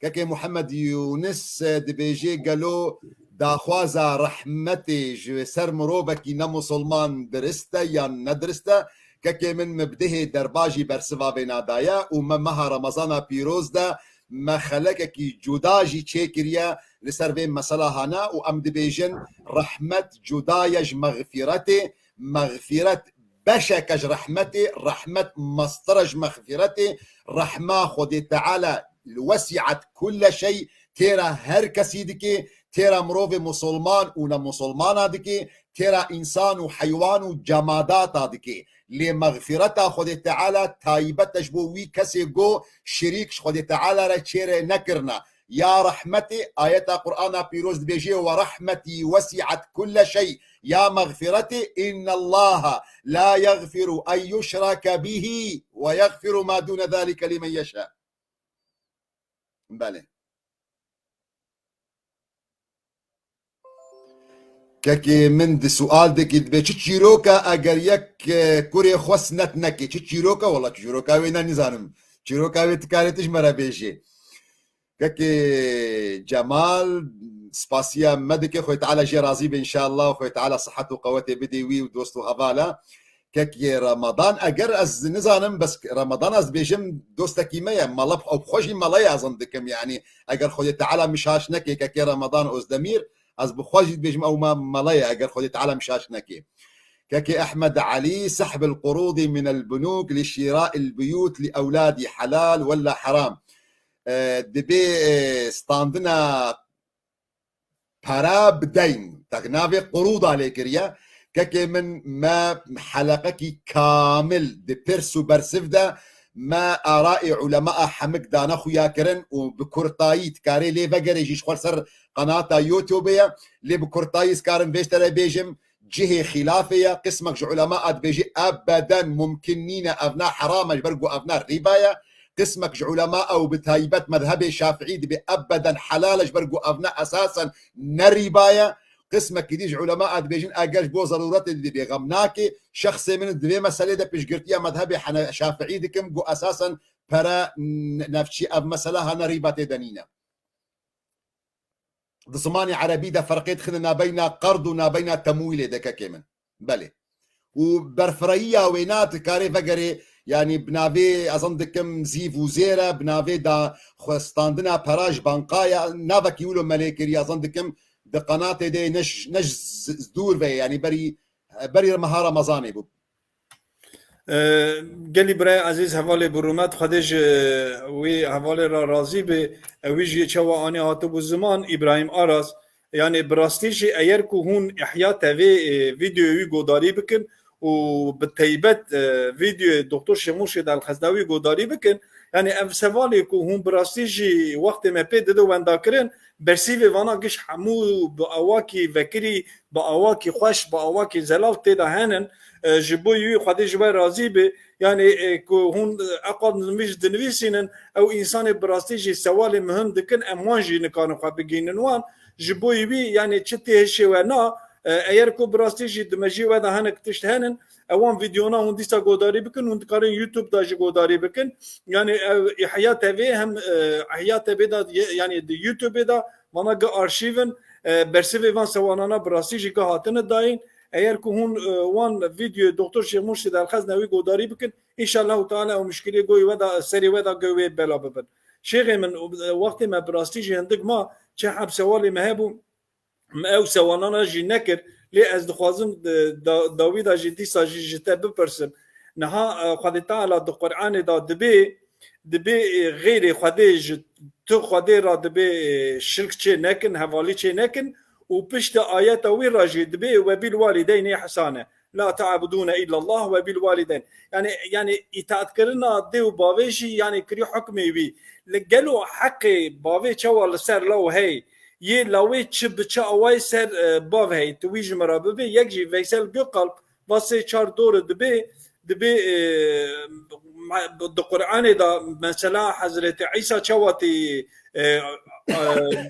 Kekê Muhammed Yûnis dibêje, gelo daxwaza rehmetê ji ser mirovekî ne musulman dirist e yan ne dirist e? Kekê min, min bi dehê derba jî bersiva vêna daye û me meha Remezana pîroz de me xelekekî cuda jî çêkiriye li ser vê mesela hane û em dibêjin rehmet cuda ye ji mexfîretê, mexfîret beşeke ji rehmetê, rehmet mestir e ji mexfîretê, rehma Xwedê Teala wesi'et kulle şey, têra her kesî dike, têra mirovê musulman û ne musulmana dike, têra însan û heywan û cemadata dike. Lê mexfîreta Xwedê Teala taybet e ji bo wî kesê go şirîk ji Xwedê Teala re çêre nekirine. Ya rehmetê, ayeta Qur'ana pîroz dibêje, "Ve rahmetî wesi'et kulle şey." Ya mexfîretê, "Innallaha la yagfiru en yushrake bihi ve yagfiru ma dune zalike limen yeşâ." Belê. Kekê min di sual dikî dibê çi çîrok e eger yek, e, kurê xwe sinet nekê? Çi çîrok e? Wela çîroka wê ne nizanim. Çîroka wê tu karê tu ji me re bêjê. Kekê Cemal, spasiya me dike, Xwê Teala jê razî be înşallah, Xwê Teala sihet û qewetê bidê wî û dost û hevala. Kekê Ramadan, eger ez nizanim, bes Ramadan ez dibêjim dostekî me ye, mala ew bi xwe jî mala ye, ez zan dikim, yani eger Xwedê Teala min şaş neke, kekê Ramadan Ozdemîr, ez bi xwe jî dibêjim ew me mala ye, eger Xwedê Teala min şaş neke. Kekê Ehmed Elî, sehbil qurûdî minel bunûk li şîrail buyût li ewladî helal wella heram. E, dibê, e, standina pere bi deyn, tak navê qurûda lê kiriye. Kekê min, me heleqekî kamil di pirs û bersiv de me arayê ulemaa hemik dane xuya kirin û bi kurtayî dikarê lê vegerê jî ji xwe ser qenata YouTube ye. Lê bi kurtayî ez karim vê ji te re bêjim, cihê xîlafê ye. Qismek ji ulemaa dibêjî ebeden mumkin nîne, evna heram e ji ber ku evna rîba ye. Qismek ji ulema ew bi taybet mezhebê Şafiî dibê ebeden helal e, ji ber ku evne esasen ne rîba ye. Qismekî dî ji ulema dibêjin eger ji bo zerûretê dibê xem nake. Şexsê min di vê meselê de piştgirtiya mezhebê Hene-, Şafiî dikim ku esasen pere n-, nefçî ev mesela hene rîba tê de nîne. Di zimanê erebî de ferqê dixine nabeyna qerd û nabeyna temwîlê de kekê min. Belê. Û berfirehîya wêna dikarê vegerê, yanî bi navê ez zan dikim zîv û zêr e, bi navê da xwestandina pera ji banka ye, navekî wilo me lê kiriye, ez zan dikim di qenatê de ne ji, ne ji z-, z-, dûr ve ye, yanî berî, berî meha Remezanê bû. E, gelî birayê ezîz, hevalê bi rûmet, Xwedê ji wî hevalê re razî be. Ew wî jî çawa anî hatibû ziman, Îbrahîm Aras. Yanî bi rastî jî eyer ku hûn Ihya T V, e, vîdeoyê wî godarî bikin û bi teybet, e, vîdeoyê Doktor Şêx Murşid El-Xeznewî godarî bikin, yanî ev sevalê ku hûn bi rastî jî wextê me pê dide wendakirin, bersîvê vana giş hemû bi awakî vekirî, bi awakî xweş, bi awakî zelal tê de henin. E, ji bo wî Xwedê ji we razî be. Yanî, e, ku hûn, e, eqal nivîs dinivîsînin, ew însanê bi rastî jî sewalê muhim dikin, em wan jî nikarin xwe bigihînin wan. Ji bo wî, yanî çi tê hişê we na, e, eyer ku bi rastî jî di mejiyê we de hinek tişt henin, ewan vîdeona hûn dîsa godarî bikin, hûn dikarin YouTube de jî godarî bikin. Yanî ev Ihya T V hem, e, Ihya T V de ye-, yanî di YouTube de vana gi arşîv in, e, bersivê van sewanana bi rastî jî gi hatine dayîn. Eger ku hûn, e, wan vîdeoyê Doktor Şêx Murşid El-Xeznewî godarî bikin, înşallahu teala ew muşkilê goyê we de, serê we de gi wê bela bibin. Şêxê min, e, wextê me bi rastî jî hindik ma, çi heb sewalê me hebû, me ew sewanana jî nekir, lê ez dixwazim, e, da-, dawî de jî dîsa jî ji te bipirsim. Niha, e, Xwedê Teala di Qur'anê de dibê, dibê, e, xeyrê Xwedê ji tu Xwedê re dibê, e, şirk çê nekin, hevalî çê nekin û piştî ayeta wî re jî dibê "Ve bil walideynî ihsane". La ta'budûne illallah ve bil walideyn. Yani, yani îtaatkirina dê û bavê jî yani kirî hukmê wî. Li gelo heqê bavê çawa li ser law hey? Yê lawê çi bi çi awayê ser, e, bav hey? Tu wî ji min re bibê, yek jî Veysel Gökalp va sê çar dore dibê, dibê, e, ma-, di Qur'anê de mesela Hezretî Îsa çawa tê, e, e,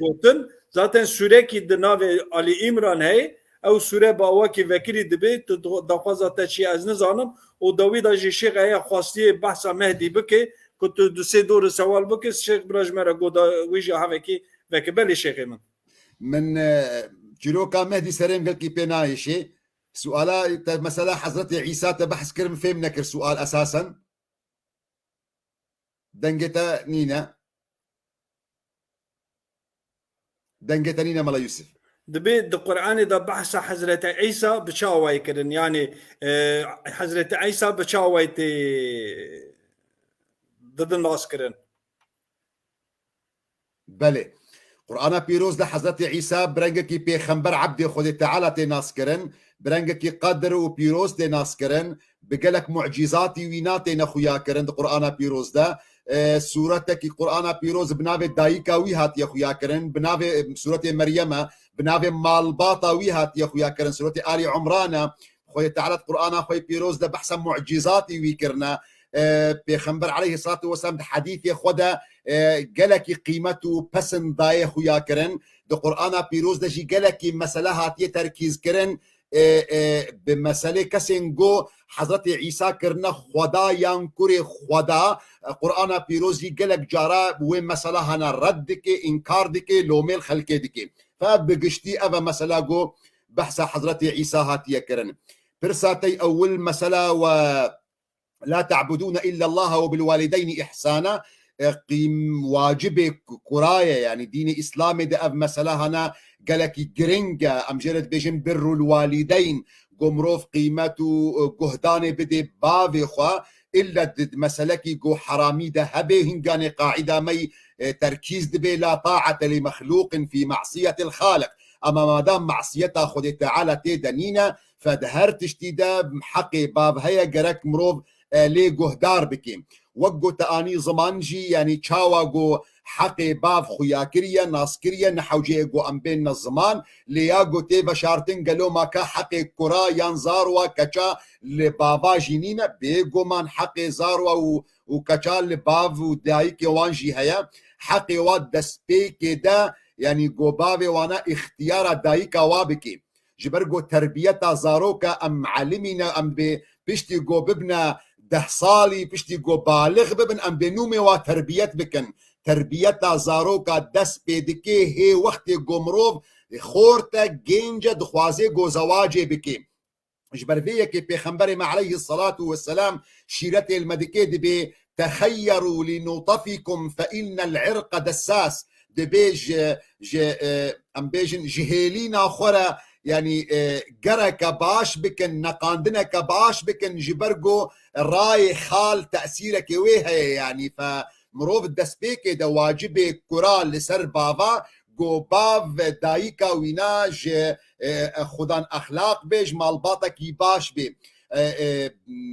gotin? Zaten sûrekî di navê Ali Îmran hey, ew sûre bi awakî vekirî dibê, tu do-, daxwaza te çi ye ez nizanim, û dawî de jî şêx heye xwestiye behsa Mehdî bike, ku tu du sê dore sewal bike, şêx bira ji me re goda wî jî hevekî veke. Belê şêxê min. Min, e, çîroka Mehdî serê min gelkî pê nayêşê. Suala te, mesela Hezretê Îsa te behs kir, min fêm nekir sual esasen. Dengê te nîne. Dengê te nîne Mela Yusuf. Dibê di Qur'anê de behsa Hezretê Îsa bi çi awayî kirin? Yani, e, Hezretê Îsa bi çi awayî tê didin nas kirin? Belê. Qur'ana Pîroz de Hezretî Îsa bi rengekî pêxember, ebdê Xwedê Teala tê nas kirin, bi rengekî qedir û pîroz tê nas kirin, bi gelek mucîzatî wîna têne xuya kirin di Qur'ana Pîroz de. E, sûretekî Qur'ana Pîroz bi navê dayika wî hatiye xuya kirin, bi navê, e, sûretê Meryem e, bi navê malbata wî hatiye xuya kirin, sûretê Alî Umran e. Xwedê Teala di Qur'ana xwe yê pîroz de behsa mucîzatî wî kirine. E, Pêxember aleyhissalatu vesselam di hedîsê xwe de, e, gelekî qîmet û pesin dayê xuya kirin. Di Qur'ana pîroz de jî gelekî mesele hatiye terkîz kirin. E, e, bi meselê kesên go Hezretê Îsa kirine Xweda yan kurê Xweda, e, Qur'ana pîroz jî gelek cara wê mesela hana red dike, înkar dike, lomê li xelkê dike. Fe bi giştî ev e mesela go behsa Hezretê Îsa hatiye kirin. Pirsa te ewil mesela we la ta'budûne illallaha ve bil walideyni ihsana, e, qîm-, wacibê ku-, kuraye, yani dînê Îslamê de ev mesela hana gelekî giring e, em jê re dibêjin birrul walideyn, ku mirov qîmet û, e, guhdanê bidê bavê xwe, illa di, di meselekî ku heramî de hebe, hinganê qaîda me yî, e, terkîz dibe, la ta'ate li mexlûqin fî ma'siyetil xaliq. Ama madam masiyeta Xwedê Teala tê de nîne, fe di her tiştî de heqê bav heye, gerek mirov, e, lê guhdar bike. Wek ku te anî ziman jî, yanî çawa ku heqê bav xuya kiriye, nas kiriye, ne hewce ye ku em bên ne ziman, lê ya ku tê veşartin gelo ma ka heqê kura yan zarwa keça li bava jî nîne, bêguman heqê zarwa û, û keça li bav û dayikê wan jî heye. Heqê wa destpêkê de, yanî ku bavê wana îxtiyara dayika wa bike. Ji ber ku terbiyeta zaroka em elimîne, em bê piştî ku bibne deh salî, piştî ku balix bibin, em bê nûmê wa terbiyet bikin. Terbiyeta zaroka dest pê dike hê wextê ku mirov xort e, gênc e, dixwaze ku zewacê bike. Ji ber vê yekê Pêxemberê me aleyhissalatu vesselam şîretê li me dike, dibê, "Texeyyerû li nutafikum fe innel irqa dessas." Dibê ji, ji, e, em bêjin, ji hêlîna xwe re, yanî, e, gereke baş bikin, neqandineke baş bikin, ji ber ku rayê xal tesîrekê wê heye, yanî fe mirov destpêkê de wacibê kura li ser bava, ku bav dayika wîna ji, e, e, xudan exlaq bê, ji malbatekî baş bê. E, e,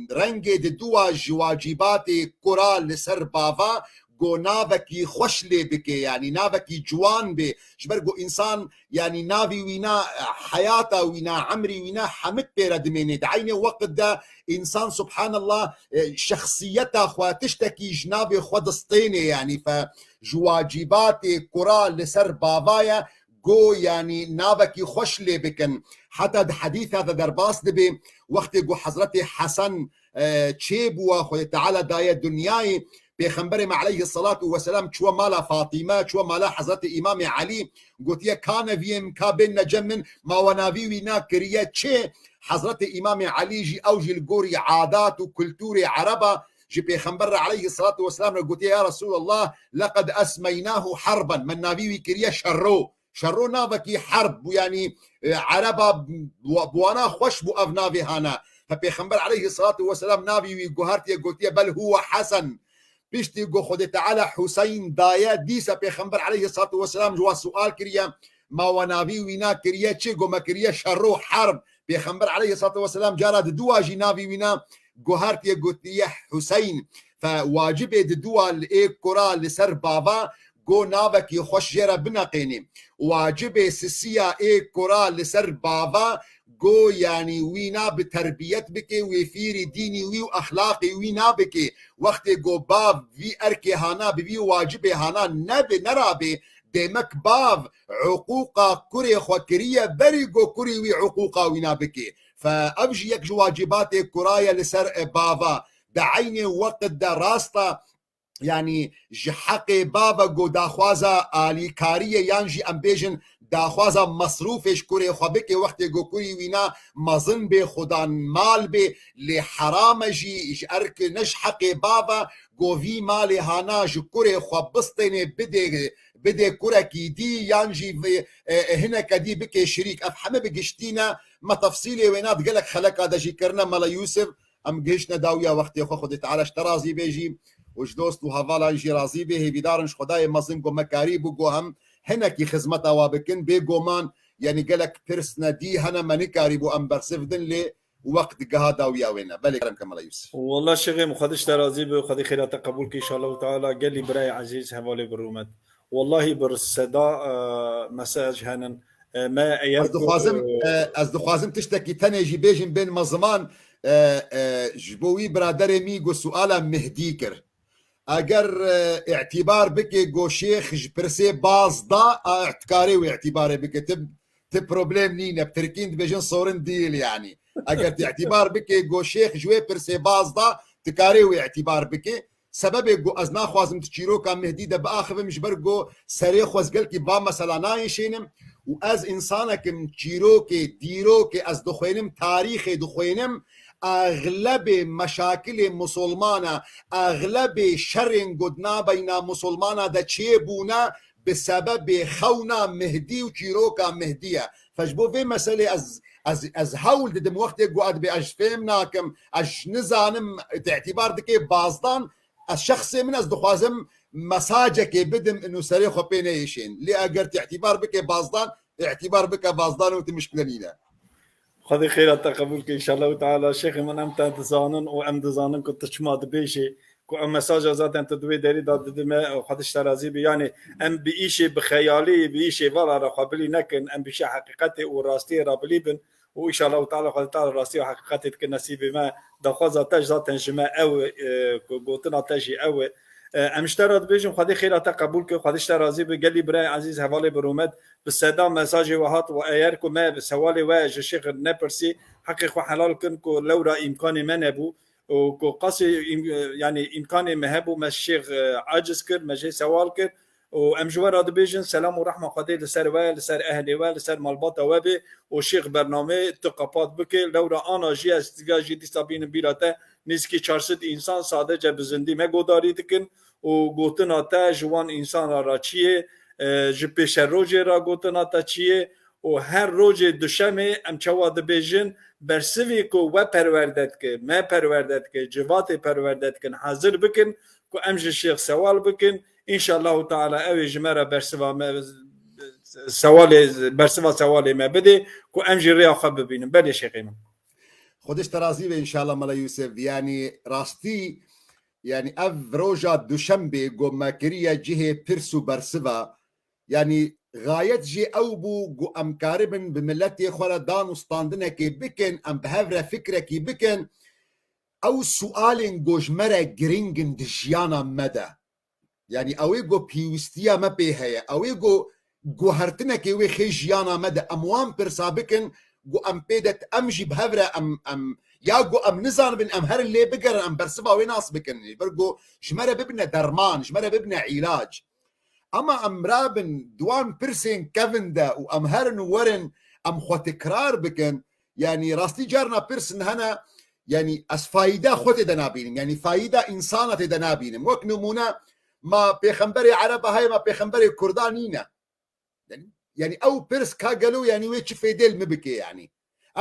rengê diduwa ji wacîbatê kura li ser bava, ku navekî xweş lê bike, yanî navekî ciwan bê. Ji ber ku însan, yanî navî wîna, e, heyata wîna, emrî wîna hemik pê re dimêne. Di eynê weqt de însan, subhanallah, e, şexsiyeta xwe, tiştekî ji navê xwe distêne, yanî fe ji wacîbatê kura li ser bava ye, ku, yanî, navekî xweş lê bikin. Heta di hedîsa de derbas dibe, wextê ku Hezretê Hesen, e, çêbûwa, Xwedê Teala daye dinyayê, Pêxemberê me aleyhissalatu vesselam çûwe mala Fatîme, çûwe mala Hezretê Îmamê Elî, gotiye, "Ka neviyê min, ka bên ne cem min, ma we navî wî na kiriye çi?" Hezretê Îmamê Elî jî, ew jî li gorî adat û kultûrê Ereba, ji Pêxember re aleyhissalatu vesselam re gotiye, "Ya Resûlallah, leqed esmeynahu herben." Me navî wî kiriye Şerro. Şerro navekî herb bû, yanî, e, Ereba bi wa-, bi wana xweş bû ev navê hana. Fe Pêxember aleyhissalatu vesselam navî wî guhertiye, gotiye, "Bel huwe Hesen." Piştî ku Xwedê Teala Huseyn daye, dîsa Pêxember aleyhissalatu vesselam ji wan sual kiriye, "Ma we navî wî na kiriye çi?" Go, "Me kiriye Şerro, herb." Pêxember aleyhissalatu vesselam cara diduwa jî navê wîna guhertiye gotiye Huseyn. Fe wacibê diduwa li ê kura li ser bava go navekî xweş jê re bineqênê. Wacibê sisiya ê kura li ser bava go, yanî wîna bi terbiyet bike, wê fîrî dînî wî û exlaqî wî nabike. Wextê go bav vî erkê hana bi vî wacibê hana nebe, nerabê, demek bav uquqa kurê xwe kiriye, berî go kurî wî uquqa wîna bike. Fe ev jî yek ji wacibatê kura ye li ser, e, bava. Di eynê weqt de rast e, yanî ji heqê bava go daxwaza alîkariyê yan jî em bêjin daxwaza mesrûfê ji kurê xwe bike, wextê go kurî wîna mezin bê, xudan mal bê, lê heram e jî ji erk ne ji heqê bava go vî malê hana ji kurê xwe bistênê bidê, bidê kurekî dî yan jî vê, e, e, hineke dî bike şirîk. Ev heme bi giştî ne, me tefsîlê wêna di gelek xeleka de jî kirine, Mela Yûsif. Em gihiştine dawiya wextê xwe, Xwedê Teala ji te razî bê jî û ji dost û hevalan jî razî bê. Hêvîdar in ji Xwedayê mezin ku me karî bû ku em hinekî xizmeta wa bikin. Bêgoman, yanî gelek pirs ne dî hene me nikarî bû em bersiv din, lê wext digeha dawiya wê ne. Belê kerem ke Mela Yûsif. Wallah şêxê min, Xwedê ji te razî be, Xwedê xêra te qebûl ke, inşallah teala gelî birayê ezîz hevalê bi rûmet. Wallahî bir seda, e, mesaj henin. E, me eyer Ez ku, dixwazim, e, e, ez dixwazim tiştekî tenê jî bêjim bên me ziman, e, e, ji bo wî biraderê min ku suala Mehdî kir. Eger, e, îtîbar bike ku şêx ji pirsê baz da, a, dikarê wê îtîbarê bike. Ti, ti problem nîne. Bi tirkî dibêjin sorun değil yani. Eger tu îtîbar bike ku şêx ji wê pirsê baz da, dikarê wê îtîbar bike. Sebebê ku ez naxwazim di çîroka Mehdî de biaxivim, ji ber ku serê xwe ez gelkî va mesela nayêşênim û ez însanekim çîrokê, dîrokê ez dixwênim, tarîxê dixwênim, exlebê meşakilê musulmana, exlebê şerên ku di nabeyna musulmana de çêbûne bi sebebê xewna Mehdî û çîroka Mehdî ye. Fe ji bo vê meselê ez, ez, ez hewl didim wextê ku ez dibê ez fêm nakim, ez nizanim, te îtîbar dike bazdan, ez şexsê min ez dixwazim mesajekê bidim, inu serê xwe pê neyêşên. Lê eger te îtîbar bike bazdan, îtîbar bike bazdan û ti mişkile nîne. Xwedê xêra te qebûl ke, inşallah teala. Şêxê min, em te dizanin û em dizanin ku tu çima dibêjê, ku em mesaja zaten tu di wê derî de didime, Xwedê ji te razî be. Yani em bi îşê, bi xeyalî, bi îşê vala re xwe bilî nekin, em bi îşê heqîqetê û rastiyê re bilî bin. Û inşallah teala Xwedê teala rastî û heqîqetê dike nesîbê me. Daxwaza te zaten ji me ew, e, ku gotina te jî ew e. E, em ji te re dibêjin, Xwedê xêra te qebûl ke, Xwedê ji te razî be. Gelî birayê ezîz, hevalê bi rûmet, bi seda mesajê we hat û eyer ku me bi sewalê we ji şêx nepirsî, heqê xwe helal kin ku lewra îmkanê me nebû û ku qasê îm-, e, yanî îmkanê me hebû, me şêx, e, aciz kir, me jê sewal kir. Û em ji we re dibêjin, selam û rehma Xwedê li ser we, li ser ehlê we, li ser malbata we bê û şêx bernamê tu qepat bike. Lewra ana jî ez tiga jî dîsa bînim bîra te, nêzîkî çar sed însan sadece bi zindî me godarî dikin û gotina te ji wan însanan re çi ye, e, ji pêşerojê re gotina te çi ye û her rojê duşemê em çawa dibêjin, bersivî ku we perwerde dike, me perwerde dike, civatê perwerde dikin, hazir bikin ku em ji şêx sewal bikin. Înşallahu Teala ew ê ji me re bersiva me, sewalê, bersiva sewalê me bidê ku em jî rêya xwe bibînin. Belê şêxê min. Xwedê ji te razî be înşallah Mela Yûsif. Yanî rastî, yanî ev roja duşembê ku me kiriye cihê pirs û bersiva, yanî xayet jî ew bû ku em karibin bi miletê xwe re dan û standinekê bikin, em bi hev re fikrekî bikin. Ew sualên ku ji me re giring in di jiyana me de. Yanî ew ê ku pêwistiya me pê heye, ew ê ku guhertinekê wê xê jiyana me de, em wan pirsa bikin, ku em pê de, em jî bi hev re, em, em, ya ku em nizanibin, em herin lê bigerin, em bersiva wê nas bikin. Ji ber ku ji me re bibine derman, ji me re bibine îlac. Ama em rabin di wan pirsên kevin de û em herin û werin, em xwe tikrar bikin, yanî rastî carna pirsên hene, yanî ez fayda xwe tê de nabînim, yanî fayda însana tê de nabînim. Wek nimûne, ma pêxemberê Ereba heye, ma pêxemberê Kurda nîne. Yanî, yanî ew pirs ka gelo, yanî wê çi fêdê li min bike, yanî.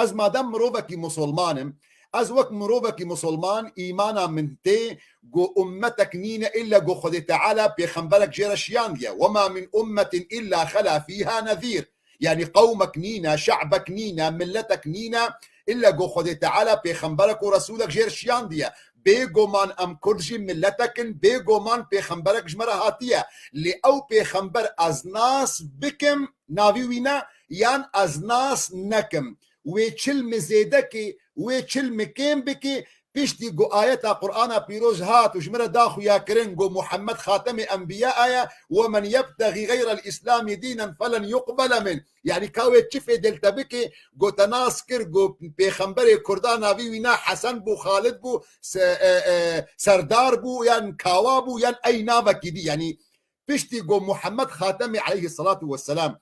Ez madem mirovekî musulman im, ez wek mirovekî musulman îmana min tê ku ummetek nîne illa ku Xwedê Teala pêxemberek jê re şiyandiye. "Wema min ummetin illa xela fîha nezîr." Yanî qewmek nîne, şe'bek nîne, milletek nîne, illa ku Xwedê Teala pêxemberek û resûlek jê re şiyandiye. Bêguman em Kurd jî milletek in, bêguman pêxemberek ji me re hatiye. Lê ew pêxember ez nas bikim, navî wî ne, yan ez nas nekim. Wê çil min zêde kê, wê çil min kêm bikê, piştî ku ayeta Qur'ana Pîroz hat û ji min re da xuyakirin ku Muhammed Xatemê Enbiya ye, "Ve men yebtexî xeyrel Îslamî dînen felen yuqbele min." Yanî ka wê çi fêdê li te bikê, ku te nas kir, ku pêxemberê Kurda navî wî ne Hesen bû, Xalid bû, se-, e, e, Serdar bû, yan Kawa bû, yan ey navekî dî. Yanî piştî ku Muhammed Xatemê aleyhisselatu vesselam,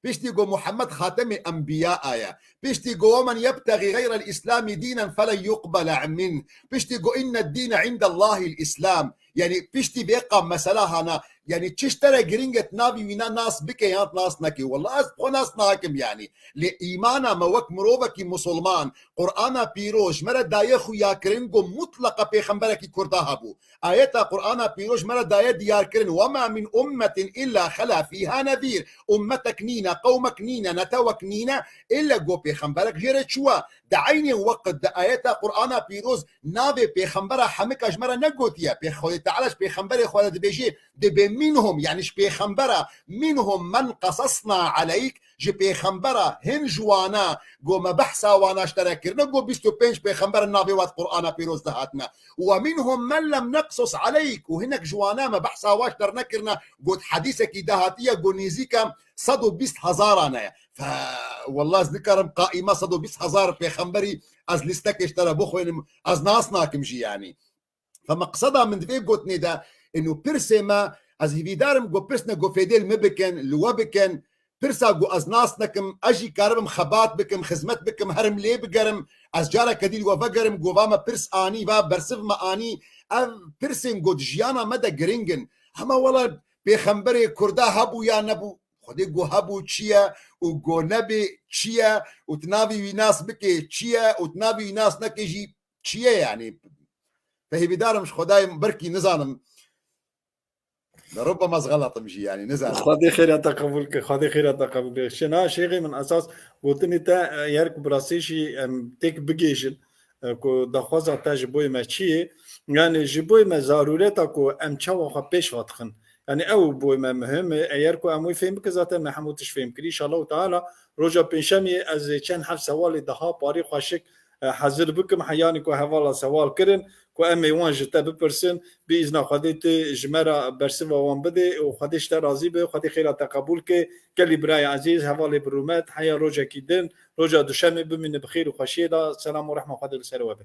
piştî ku Muhammed Xatemê Enbiya ye, piştî ku "Ve men yebtexî xeyrel Îslamî dînen felen yuqbele min", piştî ku "Inned dîne indellahil Îslam", yanî piştî vê qa mesela hana, yanî çi ji te re giring e, tu navî wîna nas bike yan nas neke. Wallah ez bi xwe nas nakim yanî. Lê îmana me wek mirovekî musulman, Qur'ana Pîroz ji me re daye xuyakirin ku mutleqa pêxemberekî Kurda hebû. Ayeta Qur'ana Pîroz me re daye diyar kirin, "Ve ma min ummetin illa xela fîha nezîr." Ummetek nîne, qewmek nîne, netewek nîne, illa ku pêxemberek jê re çûwe. Di eynê weqt di ayeta Qur'ana Pîroz navê pêxembera hemika ji me re negotiye. Pê-, Xwedê Teala ji pêxemberê xwe re dibêje, dibê minhum, yanî ji pêxembera, "Minhum men qesesna aleyk", ji pêxembera hin ji wana ku me behsa wana ji te re kirine, ku bîst û pênc pêxember navê wan di Qur'ana Pîroz de hatine. "Ve minhum men lem neqsus aleyk", û hinek ji wana me behsa wan ji te re nekirine, ku di hedîsekî de hatiye, ku nêzîka sed û bîst hezaran e. Fe, wallah ez nikarim qaîma sed û bîst hezar pêxemberî ez lîstekê ji te re bixwînim, ez nas nakim jî yanî. Fe meqseda min di vê gotinê de, ino pirsê me, ez hîvîdar im ku pirs ne ku fêdê li min bikin, li we bikin, pirsa ku ez nas nekim, ez jî karibim xebat bikim, xizmet bikim, herim lê bigerim, ez careke dî li we vegerim, ku va me pirs anî, va bersiv me anî, ev pirsên ku di jiyana me de giring in. Hema wela pêxemberê Kurda hebû ya nebû, Xwedê ku hebû çi ye û ku nebê çi ye û tu navî wî nas bikê çi ye û tu navî wî nas nekê jî çi ye yanî? Te hêvîdar im ji Xwedayê, belkî nizanim. Li rubema ez xelat im jî yanî, nizanim. Xwedê xêra te qebûl ke, Xwedê xêra te qebûl ke. Şêna şêxê min esas gotinê te, e, yer ku bi rastî jî em têk bigihîjin, e, ku daxwaza te ji boyê me çi ye? Yanî ji boyê me zarûreta ku em çawa xwe pêş ve dixin. Yanî ew boyê me muhim e. Eger ku em wê fêm bikin, zaten me hemû tişt fêm kirî. Înşallahu Teala roja pêncşemiyê ez ê çend heft sewalê daha parî xweşik, e, hezir bikim. Heyanî ku hevala sewal kirin, ku em ê wan ji te bipirsin, bi îzna Xwedê tu ji me re bersiva wan bidê û Xwedê ji te razî be, Xwedê xêra te qebûl ke. Gelî birayê ezîz, hevalê bi rûmet, heya rojekî din, roja duşemê bimîne bi xêr û xweşiyê de. Selam û rehma Xwedê li ser we be.